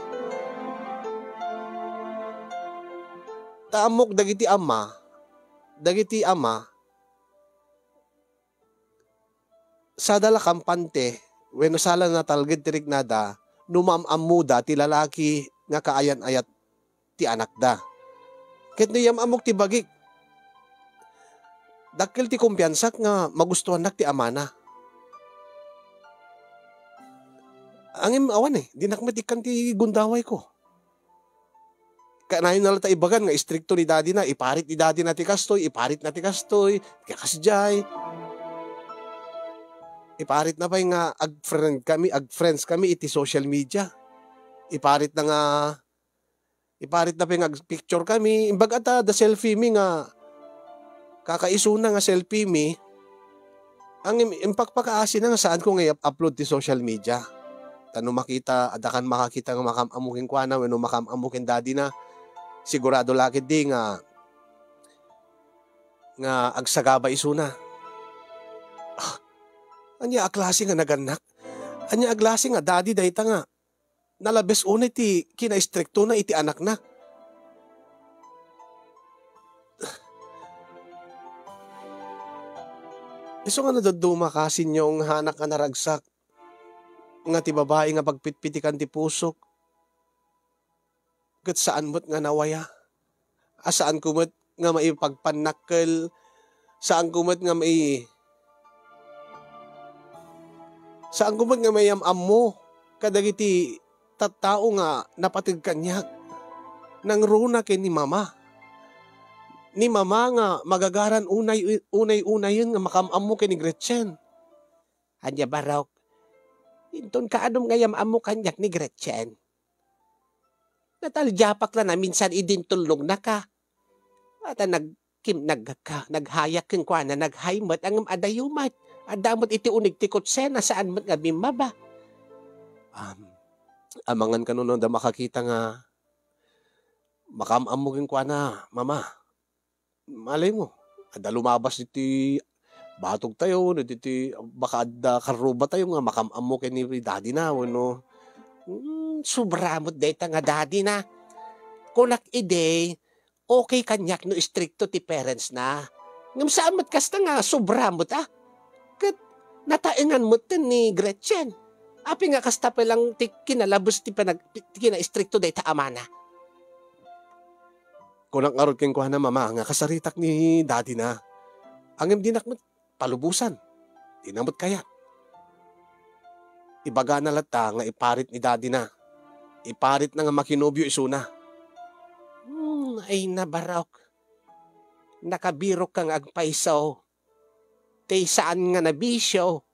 Ta ammok dagiti ama, dagiti ama, sada la kampante wenno sala natalged ti riknada no maam-ammoda ti lalaki nga kaayan-ayat ti anakda. Ket no yam-ammok ti bagik, dakkel ti kumpiansak nga magustuannak ti amana. Ngem awan, eh, dinak met ikkan ti gundawayko. Kanayon na latta ibagan nga istrikto ni daddy na, iparit ni daddy na ti kastoy, iparit na ti kastoy, ti kasdiay. Iparit na pay nga ag-friend kami, ag-friends kami iti social media. Iparit na nga, iparit na pay nga ag-picture kami. Imbag ata, da selfie mi nga, kakaisuna nga selfie mi, ang im-, impakpakaasina nga saanko nga i-upload ti social media. Ta no makita, adda kan makakita nga makaam-ammo kenkuana wenno makaam-ammo ken daddy na, sigurado la ketdi nga, nga agsagaba isuna. Ah, ania a klase nga nagannak? Ania a klase nga daddy dayta nga nalabes unay ti kinaistriktona iti anakna. Isu nga nadadduma ka, Sinyong, hanak nga naragsak, nga ti babai nga pagpitpitikan ti pusok, ket saan met nga nawaya. A, saanko met nga maipagpannakkel, saanko met nga mai-, saanko met nga maiyam-ammo kadagiti tattao nga napateg kaniak. Nangruna ken ni Mama. Ni Mama nga magagaran unay, unay-unayen nga makaam-ammo ken ni Gretchen. Ania, Barok? Inton kaanum nga iyam-ammo kaniak ni Gretchen? Nataldiapak la naminsan idin tulnogna ka. Ata nag-, kim-, nag-, ka-, naghayak kenkuana, naghay met, ngem adayo met. Adda met iti uneg ti kutsena, saan met nga bimmaba. Um, amangan kano no adda makakita nga makaam-ammo kenkuana, Mama. Malay mo, adda lumabas iti batog tayo, no, iti, iti baka adda karruba tayo nga makaam-ammo ken ni daddy na, wenno, hmm, sobra met dayta nga daddy na. Kunak idi, okay kaniak no istrikto ti parents na. Ngem saan met kasta nga sobra met, ah. Ket nataengan met ten ni Gretchen. Apay nga kasta pay lang ti kinalabes ti panag-, ti kinaistrikto dayta amana. Kunak ngarud kenkuana, Mama, nga kasaritak ni daddy na. Ngem dinak met palubosan. Dina met kayat. Ibagana latta nga iparit ni daddy na. Iparit na nga makinobio isuna. Hmm, ay na, Barok. Nakabirok ka nga agpayso. Ti saan nga nabisio.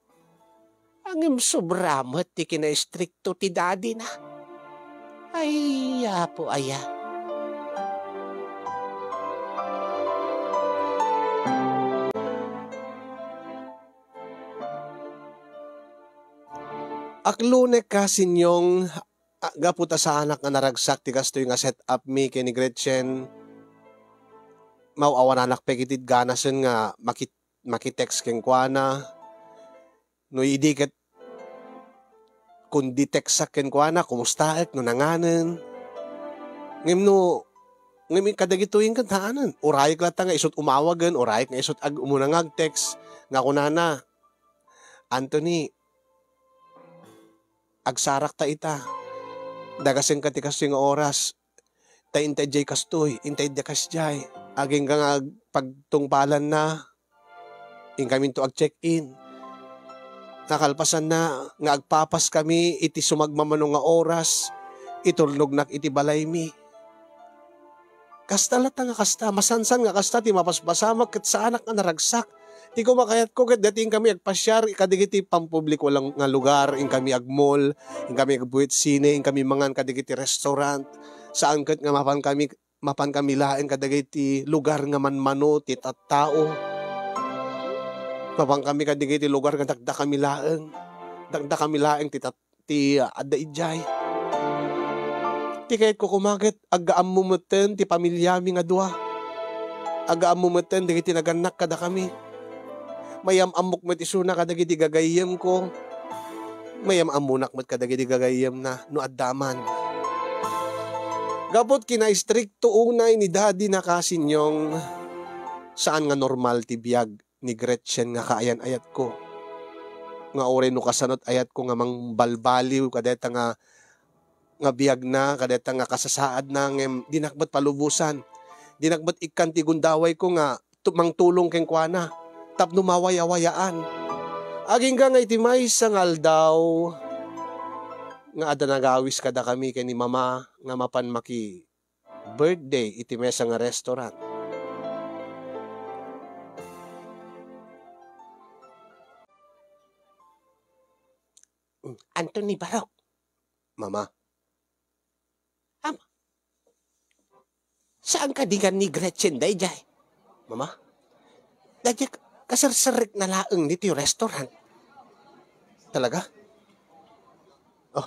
Ngem sobra met ti kinaistrikto ti daddy na. Ay, Apo aya. Aklonek ka, Sinyong, a, gapu ta saanak nga naragsak ti kastoy nga set up mi ken ni Gretchen. Maaw-awananak pay iti ganasen nga makit-, makitext kenkuana. No idi ket kundi textak kenkuana, kumustaek, no nanganen. Ngem no, ngem kadagitoy ket haanen. Urayek latta nga isut umawagen, urayek nga isut ag-, umuna nga ag-text nga kunana, "Anthony, agsarakta ita. Dagasenka ti kastoy nga oras. Ta intay diay kastoy, intay diay kasdiay. Agingga nga ag-, pagtungpalan na, inkaminto ag-check-in." Nakalpasanna nga agpapaskami iti sumagmamano nga oras, iturnognak iti balaymi. Kasta latta nga kasta, masansan nga kasta ti mapaspasamak ket saanak nga naragsak. Ti kumakayatko ket dati inkami agpasiar kadagiti pampubliko lang nga lugar, inkami agmall, inkami agbuet sine, inkami mangan kadagiti restaurant. Saan ket nga mapan kami, mapan kami laeng kadagiti lugar nga manmano ti tattao. Mapan kami kadagiti lugar nga dakdakami laeng. Dakdakami laeng ti tat-, ti adda idiay. Ti kayatko koma ket aggaammo metten ti pamiliami nga dua. Aggaammo metten dagiti nagannak kadakami. Mayam-ammok met isuna kadagiti gagayyemko. Mayam-ammonak met kadagiti gagayyemna no adda man. Gapu iti kinaistrikto unay ni Daddy na kasinyong, saan nga normal ti biag ni Gretchen nga kaayan-ayatko. Nga uray no kasano ti ayatko nga mangbalbaliw kadayta nga, nga biagna, kadayta nga kasasaadna, ngem dinak met palubosan. Dinak met ikkan ti gundawayko nga tu-, mangtulong kenkuana tapno mawayawayaan. Agingga nga iti maysa nga aldaw nga adda nagawis kadakami ken ni Mama nga mapan maki-, birthday iti maysa nga restaurant. Anton ni Barok? Mama. Am-, saan kadi nga ni Gretchen daydiay? Mama? Daydiay kaserserrekna laeng ditoy restaurant. Talaga? Oh.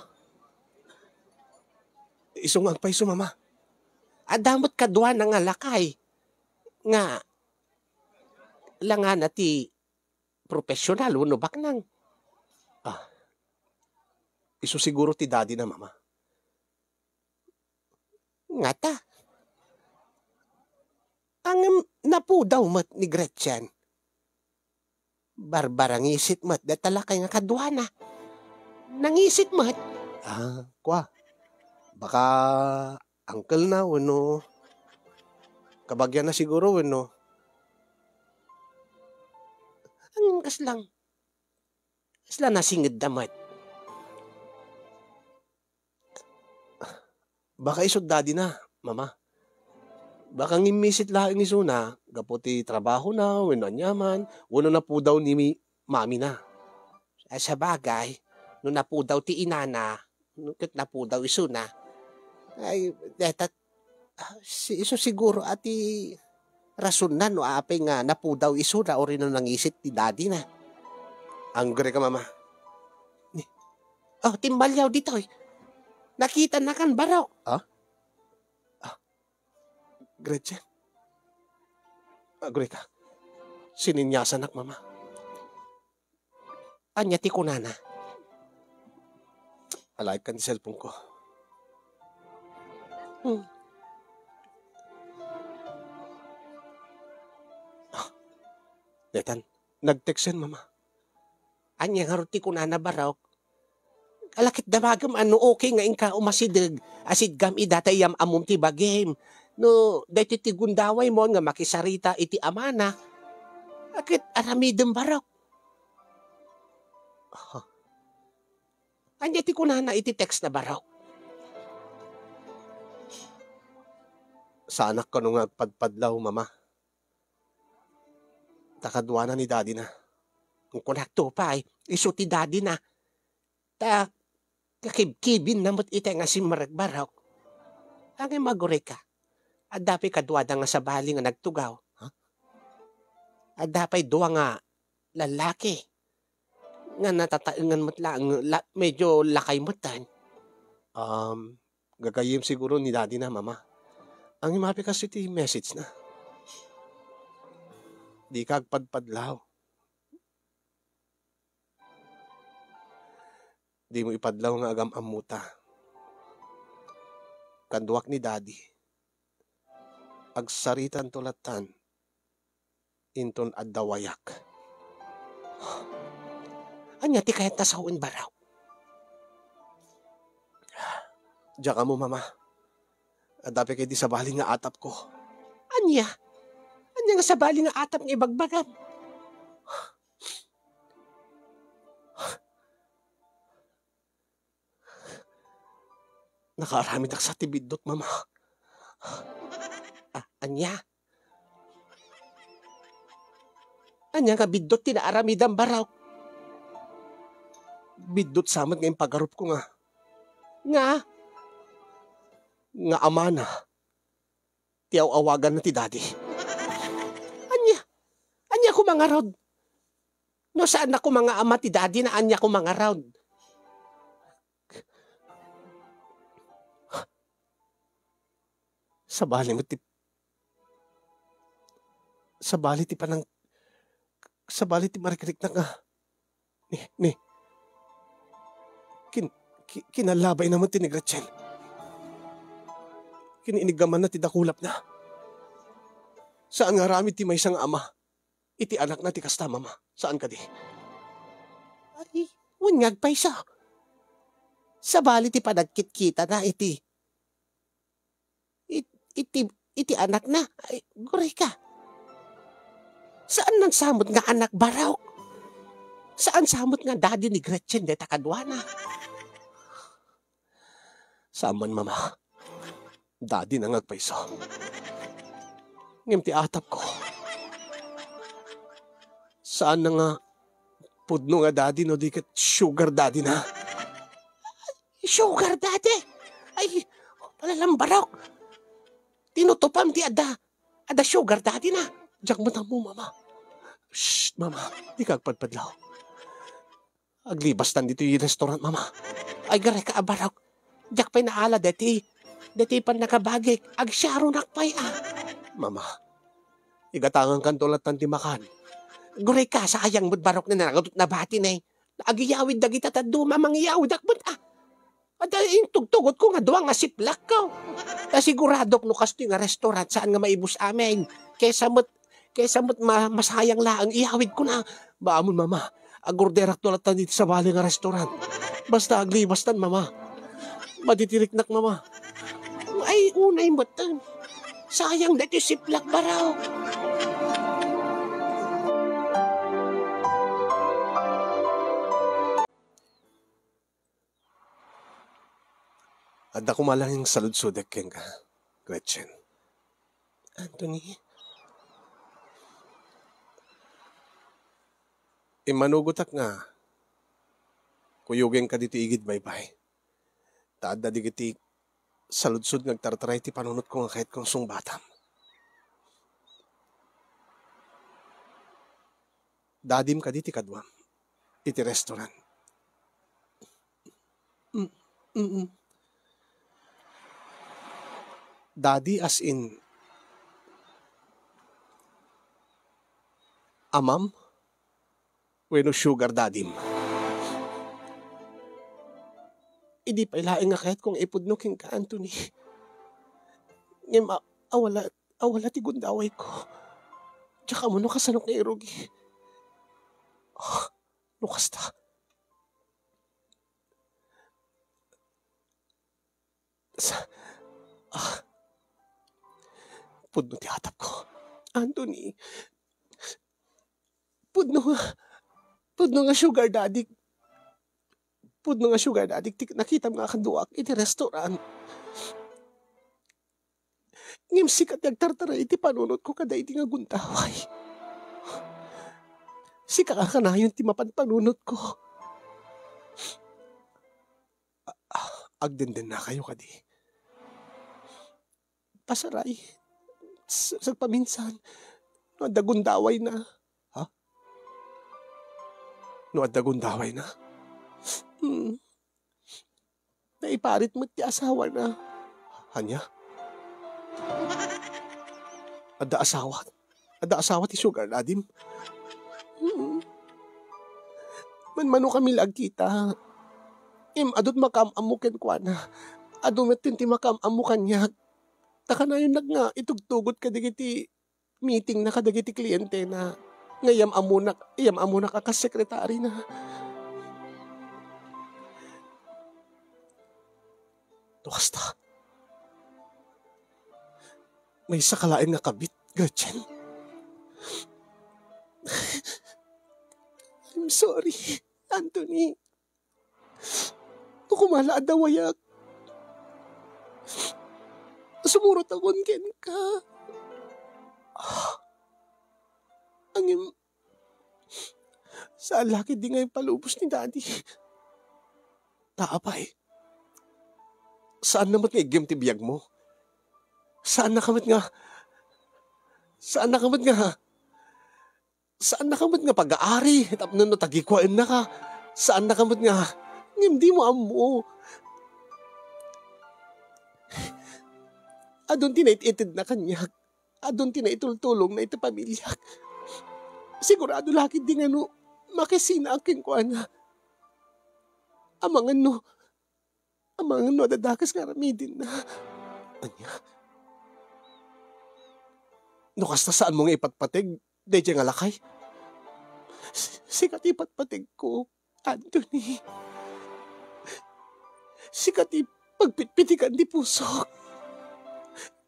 Isu nga agpayso, Mama. Adda met kaduana nga lakay nga langana ti professional wenno baknang. Ah, isu siguro ti daddy na, Mama. Ngata? Ngem napudaw met ni Gretchen. Barbarangisit met dayta lakay nga kaduana. Nangisit met. Ah, kua. Baka uncle na wenno kabagian na siguro wenno. Ngem kasla, kasla nasingedda met. Baka isu ti daddy na, Mama. Baka ngimmisit laeng isuna, gapu ti trabahona, wenno aniaman, wenno napudaw ni mi-, mami na. Ay, sabagay, no napudaw ti inana, no ket napudaw isuna, ay, deta, ah, si-, isu siguro a ti rasonna no apay nga napudaw isuna, uray no nangisit ti daddy na. Anggrek ka, Mama. Ni-, oh, timbaliaw ditoy. Nakitanakan, Barok. Ah? Ah, Gretchen? Agreka. Sininyasanak, Mama. Ania ti kunana? Alaekkan ti cellphone ko. Hmm. Ah, detan, nag-text yan, Mama. Ania ngarud ti kunana, Barok? Ala ket damagem a no okay nga inka umasideg, asidgam ida ta iyam-ammom ti bagim. No daytoy ti gundawaymo nga makisarita iti amana, a ket aramidem, Barok. Huh? Ania ti kunana iti text na, Barok? Saanak kano nga agpadpadlaw, Mama. Ta kaduana ni daddy na. Kunkunakto pay, isu ti daddy na. Ta kakibkibin na met itay nga simmarek, Barok. Ngem agurayka, adda pay kaduada nga sabali nga nagtugaw. Ha? Adda pay dua nga lalaki nga natataengan met laeng, la-, medyo lakay metten. Um, gagayyem siguro ni daddy na, Mama. Ngem apay kas iti message na. Dika agpadpadlaw. Dimo ipadlaw nga agam-ammota. Kaduak ni daddy. Agsaritanto lattan inton adda wayak. Ania ti kayatna sawen, Barok? Diak ammo, Mama. Adda pay kadi sabali nga atapko. Ania? Ania nga sabali nga atap nga ibagbagam? Nakaaramidak sa ti biddut, Mama. Ah, ania? Ania nga biddut ti naaramidam, Barok? Biddut sa met nga impagarupko nga, nga, nga amana ti aw-awaganna ti daddy. Ania? Ania koma ngarud? No saan na koma nga ama ti daddy na, ania koma ngarud? Sabali met ti, sabali ti panang-, sabali ti marikriknak nga, ni, ni, kin-, ki-, kinalabayna met ti ni Gretchen. Kin-, iniggamanna ti dakulapna. Saan nga aramid ti maysa nga ama iti anakna ti kasta, Mama. Saan kadi? Ay, wen nga agpayso. Sabali ti panagkitkitana iti, it-, iti, iti anakna. Ay, gurayka. Saan nan sa met nga anak, Barok? Saan sa met nga daddy ni Gretchen dayta kaduana? Saan man, Mama. Daddyna nga agpayso. Ngem ti atapko, saan na nga pudno nga daddy no di ket sugar daddyna. Sugar daddy? Ay, palalambarok. Tinutupam ti adda, adda sugar daddyna. Diak met ammo, Mama. Shh, Mama, dika agpadpadlaw. Aglibastan ditoy restaurant, Mama. Ay, gurayka a, Barok. Diak pay naala daytoy, daytoy pannakabagik. Agsiaronak pay a. Mama, igatangankanto lattan ti makan. Gurayka, sayang met, Barok, nga nagadut nabati, ne. Agiyawid dagita dadduma, mangiyawidak met a. Adda intugtugotko nga dua nga siplakko. Ta siguradok no kastoy nga restaurant, saan nga maibus amin. Kaysa met, kaysa met ma-, masayang laeng, iyawidkon a. Baamon, Mama, agorderakto lattan ditoy sabali nga restaurant. Basta aglibastan, Mama. Maditiriknak, Mama. Ay, unay met. Sayang daytoy siplak, Barok. Adda koma laeng saludsodek kenka, Gretchen. Anthony? Immanugotak nga kuyogenka ditoy igid baybay. Ta adda dagiti saludsod nga agtartaray ti panunotko nga kayatko nga sungbatam. Dadim kadi ti kaduam iti restaurant? Mm, mm. Daddy as in amam wenno sugar daddym? Idi pay laeng nga kayatko nga ipudno kenka, Anthony. Ngem a-, awala, awala ti gundawayko. Diak ammo no kasanok nga irugi. Ah, no kasta. Sa, ah, pudno ti atapko. Anthony, pudno nga, pudno nga sugar daddy. Pudno nga sugar daddy ti nakitam nga akanduak iti restaurant. Ngem sika ti agtartaray iti panunotko kadaydi nga gundaway. Sika nga kanayon ti mapan panunotko. A-, a-, agdendennakayo kadi? Pasaray. S-, sagpaminsan, no adda gundawayna. Ha? No adda gundawayna? Hmm. Naiparit met ti asawana. Ania? Adda asawa? Adda asawa ti sugar daddym? Mm. Manmanokami la agkita. Ngem adu ti makaam-ammo kenkuana. Adu met ti makaam-ammo kaniak. Ta kanayonnak nga itugtugot kadagiti meetingna kadagiti klientena nga iyam-ammonak, iyam-ammonak a kas sekretarina. No kasta, maysaka laeng nga kabit, Gretchen. I'm sorry, Anthony. No koma la adda wayak, Sumurot akon kenka. Ah, ngem, saan la ketdi nga ipalubos ni Daddy. Ta apay, saanna met nga iggem ti biagmo. Saannaka met nga, saannaka met nga, saannaka met nga pagaari tapno no tagikuaennaka. Saannaka met nga, ngem dimo ammo. Adun ti naititedna kaniak. Adun ti naitultulongna iti pamiliak. Sigurado la ketdi nga no makisinaak kenkuana, amangan no, amangan no adda dakes nga aramidenna. Ania? No kasta, saanmo nga ipatpateg daydiay nga lakay? Sika ti ipatpategko, Anthony. Sika ti pagpitpitikan ti pusok.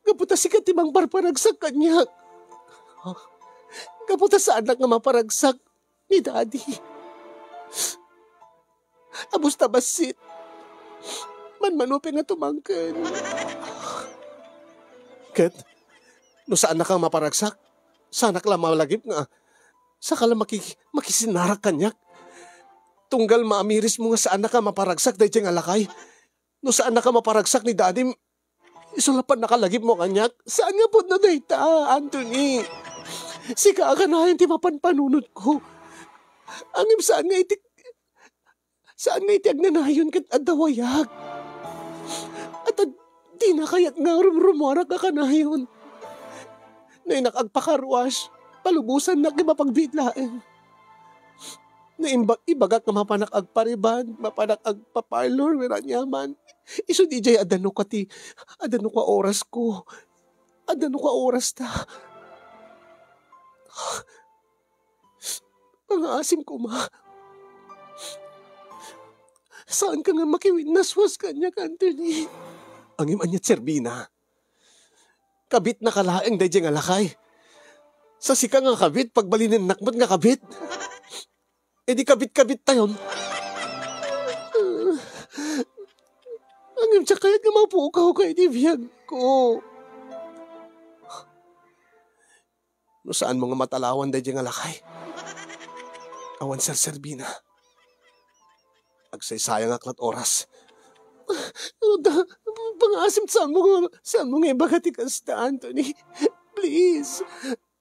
Gapu ta sika ti mangparparagsak kaniak. Gapu ta saanak nga maparagsak ni Daddy. Abus ta bassit, manmano pay nga tumangken. Ket no saanak nga maparagsak, saanak la malagip nga saka la maki-, makisinarak kaniak. Tunggal maamirismo nga saanak nga maparagsak daydiay nga lakay. No saanak nga maparagsak ni Daddy, isu la pannaka lagipmo kaniak. Saan nga pudno dayta, Anthony. Sika a kanayon ti mapanpanunotko. Ngem saan nga iti, saan nga iti agnanayon ket adda wayag. At ad-, dina kayat nga rumrumuarak a kanayon. No innak agpakarwas, palubosannak nga mapagbiit laeng. No imba-, ibagak nga mapanak agpariban, mapanak agpa-parlor, wenno aniaman, isu diay adda no kua ti, adda no kua orasko. Adda no kua orasta. Pangaasim koma. Saanka nga makiwinnaswas kaniak, Anthony. Ngem ania ti serbina? Kabitnaka laeng daydiay nga lakay. Sa sika nga kabit, pagbalinennak met nga kabit. Idi kabit-kabittayon. Ngem diak kayat nga mapukawka iti biagko. No saanmo nga matalawan daydiay nga lakay, awan serserbina. Agsaysayangak la't oras. Da, pangaasim, saanmo nga, saanmo nga ibaga ti kasta, Anthony. Please.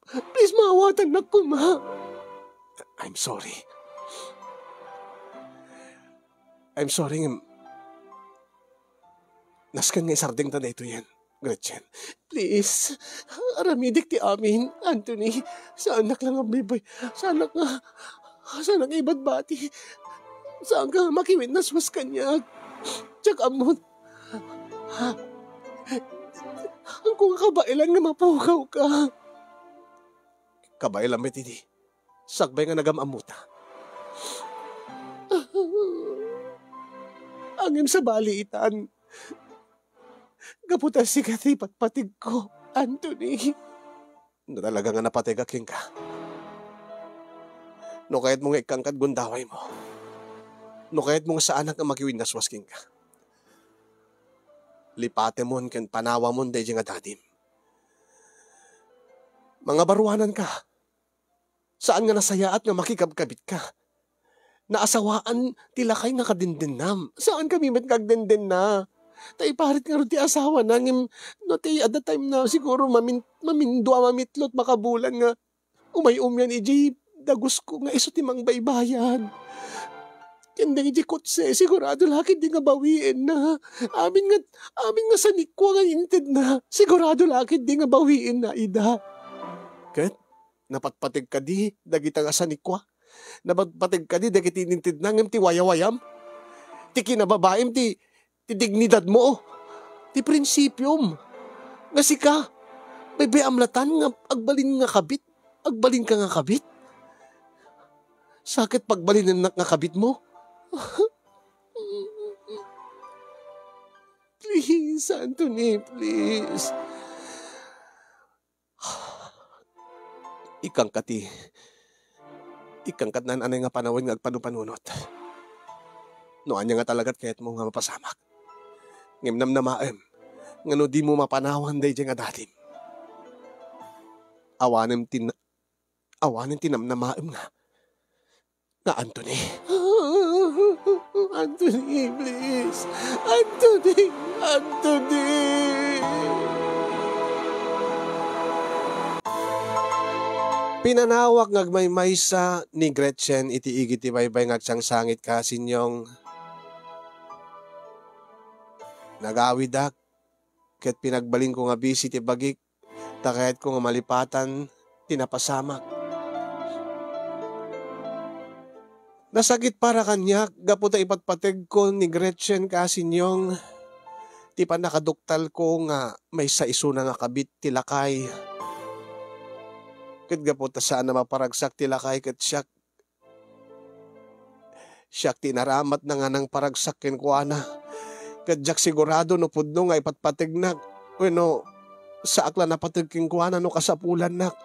Please, maawatannak koma. I'm sorry. I'm sorry ngem nasken nga isardengta daytoyen, Gretchen. Please, aramidek ti amin, Anthony. Saanak lang nga bibay. Saanak nga, saanak nga ibatbati. Saanka nga makiwinnaswas kaniak. Diak ammon. Haanko nga kabaelan nga mapukawka. Kabaelan met idi. Sakbay nga nagam-ammota. Ngem sabali itan. Gapu ta sika ti patpategko, Anthony. No talaga nga napategak kenka, no kayatmo nga ikkan kad gundawaymo, no kayatmo nga saanak nga makiwinnaswas kenka, lipatemon ken panawamon daydiay nga dadim. Mangabaruananka. Saan nga nasayaat nga makikabkabitka. Naasawaan ti lakay nga kadendennam. Saankami met nga agdendenna. Ta iparit ngarud ti asawana, ngem no ti adda time na siguro mamin-, mamindua, mamitlot, makabulan nga umay-umyan idiay dagusko nga isu ti mangbaybayan. Ken daydiay kotse, sigurado la ketdi nga bawienna. Amin nga, amin nga sanikua nga intedna, sigurado la ketdi nga bawienna ida. Ket napatpateg kadi dagita nga sanikua? Napatpateg kadi dagiti inintedna ngem ti wayawayam? Ti kinababaim ti, ti dignidadmo? Ti prinsipiom? Nga sika, baybayam latan nga agbalin nga kabit? Agbalinka nga kabit? Sa ket pagbalinennak nga kabitmo? Please, Anthony, please. Ikkanka ti, ikkanka ti naan-anay nga panawen nga agpanupanunot. No ania nga talagat kayatmo nga mapasamak. Ngem namnamaem, nga no dimo mapanawan daydiay nga dadim, awanem ti, awanen ti namnamaem nga, nga Anthony. Anthony, please. Anthony, Anthony. Pinanawak nga agmaymaysa ni Gretchen iti igid ti baybay nga agsangsangit, Kasinyong. Nagawidak ket pinagbalinko nga bisi ti bagik, ta kayatko nga malipatan ti napasamak. Nasakit para kaniak gapu ta ipatpategko ni Gretchen, Kasinyong, ti pannakaduktalko nga maysa isuna nga kabit ti lakay. Ket gapu ta saan a maparagsak ti lakay ket siak, siak ti inaramatna nga nangparagsak kenkuana. Ket diak sigurado no pudno nga ipatpategnak wenno saak la napateg kenkuana no kasapulannak.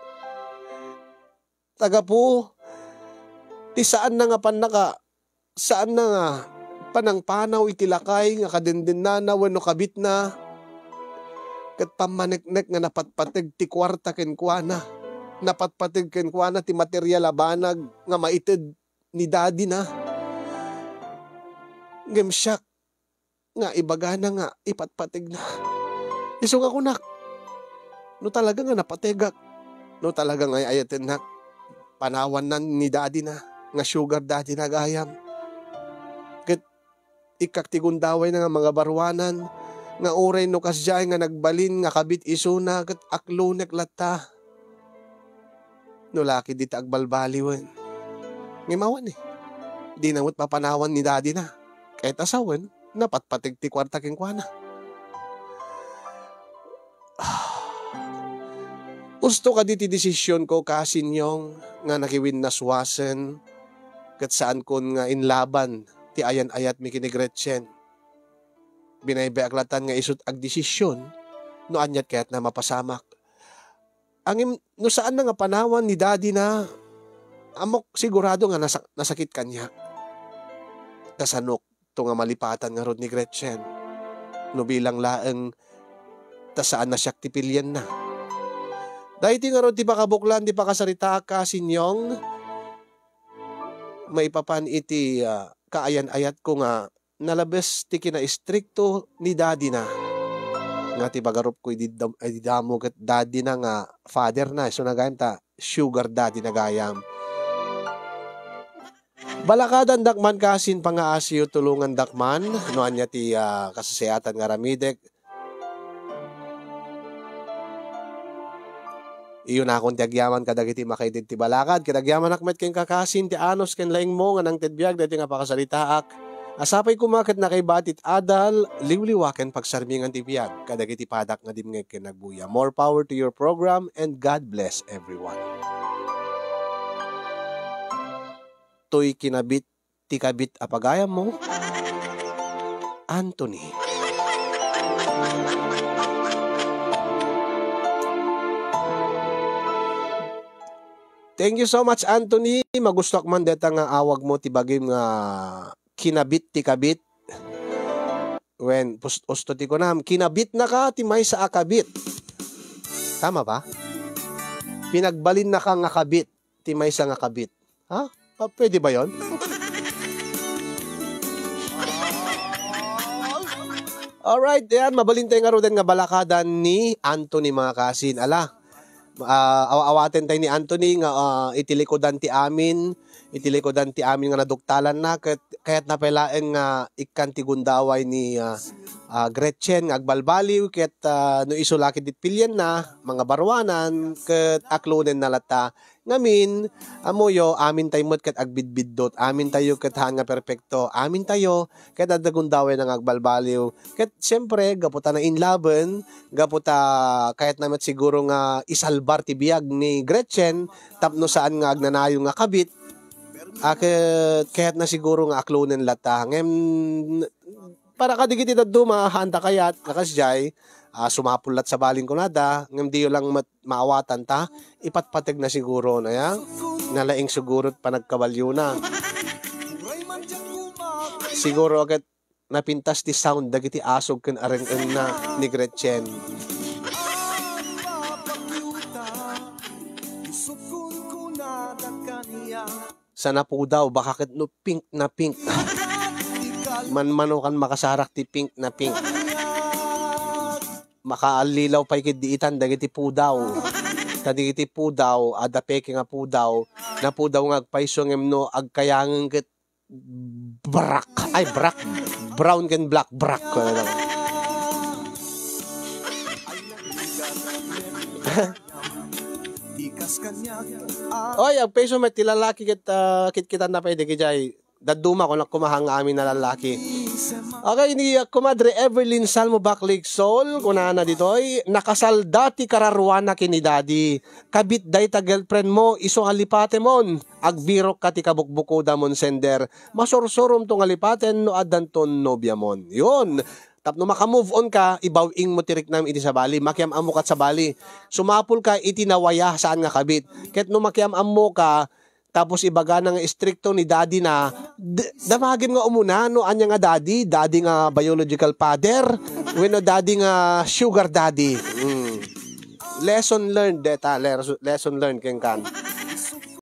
Ta gapu ti saanna nga pannaka-, saanna nga panangpanaw iti lakay nga kadendennana wenno kabitna, ket pammaneknek nga napatpateg ti kuarta kenkuana, napatpateg kenkuana ti material a banag nga maited ni dadina. Ngem siak nga ibagana nga ipatpategna. Isu nga kunak, no talaga nga napategak, no talaga nga ay-ayatennak, panawannan ni dadina nga sugar daddy na gayam. Ket ikkak ti gundawayna nga mangabaruanan, nga uray no kasdiay nga nagbalin nga kabit isuna, ket aklonek latta. No la ketdi ta agbalbaliwen. Ngem awan eh. Dina met mapanawan ni dadina. Ket a sawen, napatpateg ti kuarta kenkuana. Usto kadi ti desisionko, Kasinyong, nga nakiwinnaswasen, ket saankon nga inlaban ti ayan-ayatmi ken ni Gretchen. Binaybayak latan nga isut' agdesision no aniat kayatna mapasamak. Ngem no saanna nga panawan ni dadina, ammok sigurado nga nasa-, nasakit kaniak. Kasanokto nga malipatan ngarud ni Gretchen no bilang laeng ta saanna siak ti pilienna. Daytoy ngarud ti pakabuklan ti pakasaritaak, Kasinyong, maipapan iti, ah, kaayan-ayatko nga nalabes ti kinaistrikto ni dadina. Nga ti pagarupko idi dam-, idi damo ket dadina nga father na, isu na gayam ta sugar daddy na gayam. Balakadandak man, Kasin, pangaasiyo, tulongandak man no ania ti, ah, kasasayaatan nga aramidek. Iyunakon ti agyaman kadagiti makaitid ti balakad, ket agyamanak met kenka, Kasin, ti anus ken laingmo nga nangted biag daytoy nga pakasaritaak. A sapay koma ket nakaibaat ti adal, liwliwa ken pagsarmingan ti biag kadagiti padak nga dimngeg ken nagbuya. More power to your program and God bless everyone. Toy kinabit ti kabit a pagayammo, Anthony. Thank you so much, Anthony. Magustuak man deta nga awagmo ti bagim nga kinabit ti kabit. Wen, pus-, usto ti kunam, kinabitnaka ti maysa a kabit. Tama ba? Pinagbalinnaka nga kabit ti maysa nga kabit. Ha? Pa-, pwede ba yon? Alright, yan. Mabalin tayo ngaruden nga balakada ni Anthony, mga kasin. Ala, ah, awa-awaten tayo ni Anthony nga, ah, iti likudan ti amin, iti likudan ti amin nga naduktalanna, ket kayatna pay laeng nga ikkan ti gundaway ni, ah, ah, Gretchen nga agbalbaliw, ket, ah, no isu la ket dit pilienna, mangabaruanan, ket aklonenna latta. Ngamin, ammoyo, amintayo met ket agbidbiddut, amintayo ket haan nga perpekto, amintayo ket adda gundawayna nga agbalbaliw. Ket siempre, gapu ta nainlaben, gapu ta kayatna met siguro nga isalbar ti biag ni Gretchen tapno saan nga agnanayon nga kabit, a, ket kayatna siguro nga aklonen latta. Ngem, para kadagiti dadduma, haanta kayat nga kasdiay, ah, sumapul lat sabali kunada, ngem diyo lang met maawatan ta, ipatpategna siguro na ya, nalaing siguro panagkabaliona. Siguro ket napintas ti sound dagiti asog ken areng-engna ni Gretchen. Sa napudaw, baka ket no pink na pink. Manmanokan makasarak ti pink na pink. Makaallilaw pay ket di itan dagiti pudaw. Ta dagiti pudaw, adda peke nga pudaw, napudaw nga agpayso ngem no agkayangen ket brak. Ay, brak. Brown ken black, brak. Oy, agpayso met ti lalaki ket, ah, kitkitan na pay dagiti ay dadduma, kunak kumahang nga amin a lalaki. Okay, ni, ah, Kumadre Everlyn Salmo Baclic Sol, kunana ditoy, "Nakasalda ti kararuana ken ni Daddy. Kabit dayta girlfriend mo, isu nga lipatemon. Agbirokka ti kabukbukodamon sender. Masursuromto nga lipaten no addanton nobiamon." Yun. Tapno maka-move on ka, ibaw-ing mo ti riknam iti sabali. Makiam-ammo kat sabali. Sumapul ka iti nawaya, saan nga kabit. Ket no makiam-ammo ka, tapos ibagana nga istrikto ni daddy na, d-, damagim nga umuna no ania nga daddy, daddy nga biological father, wenno daddy nga sugar daddy. Mm. Lesson learned, deta, les-, lesson learned, kenkan.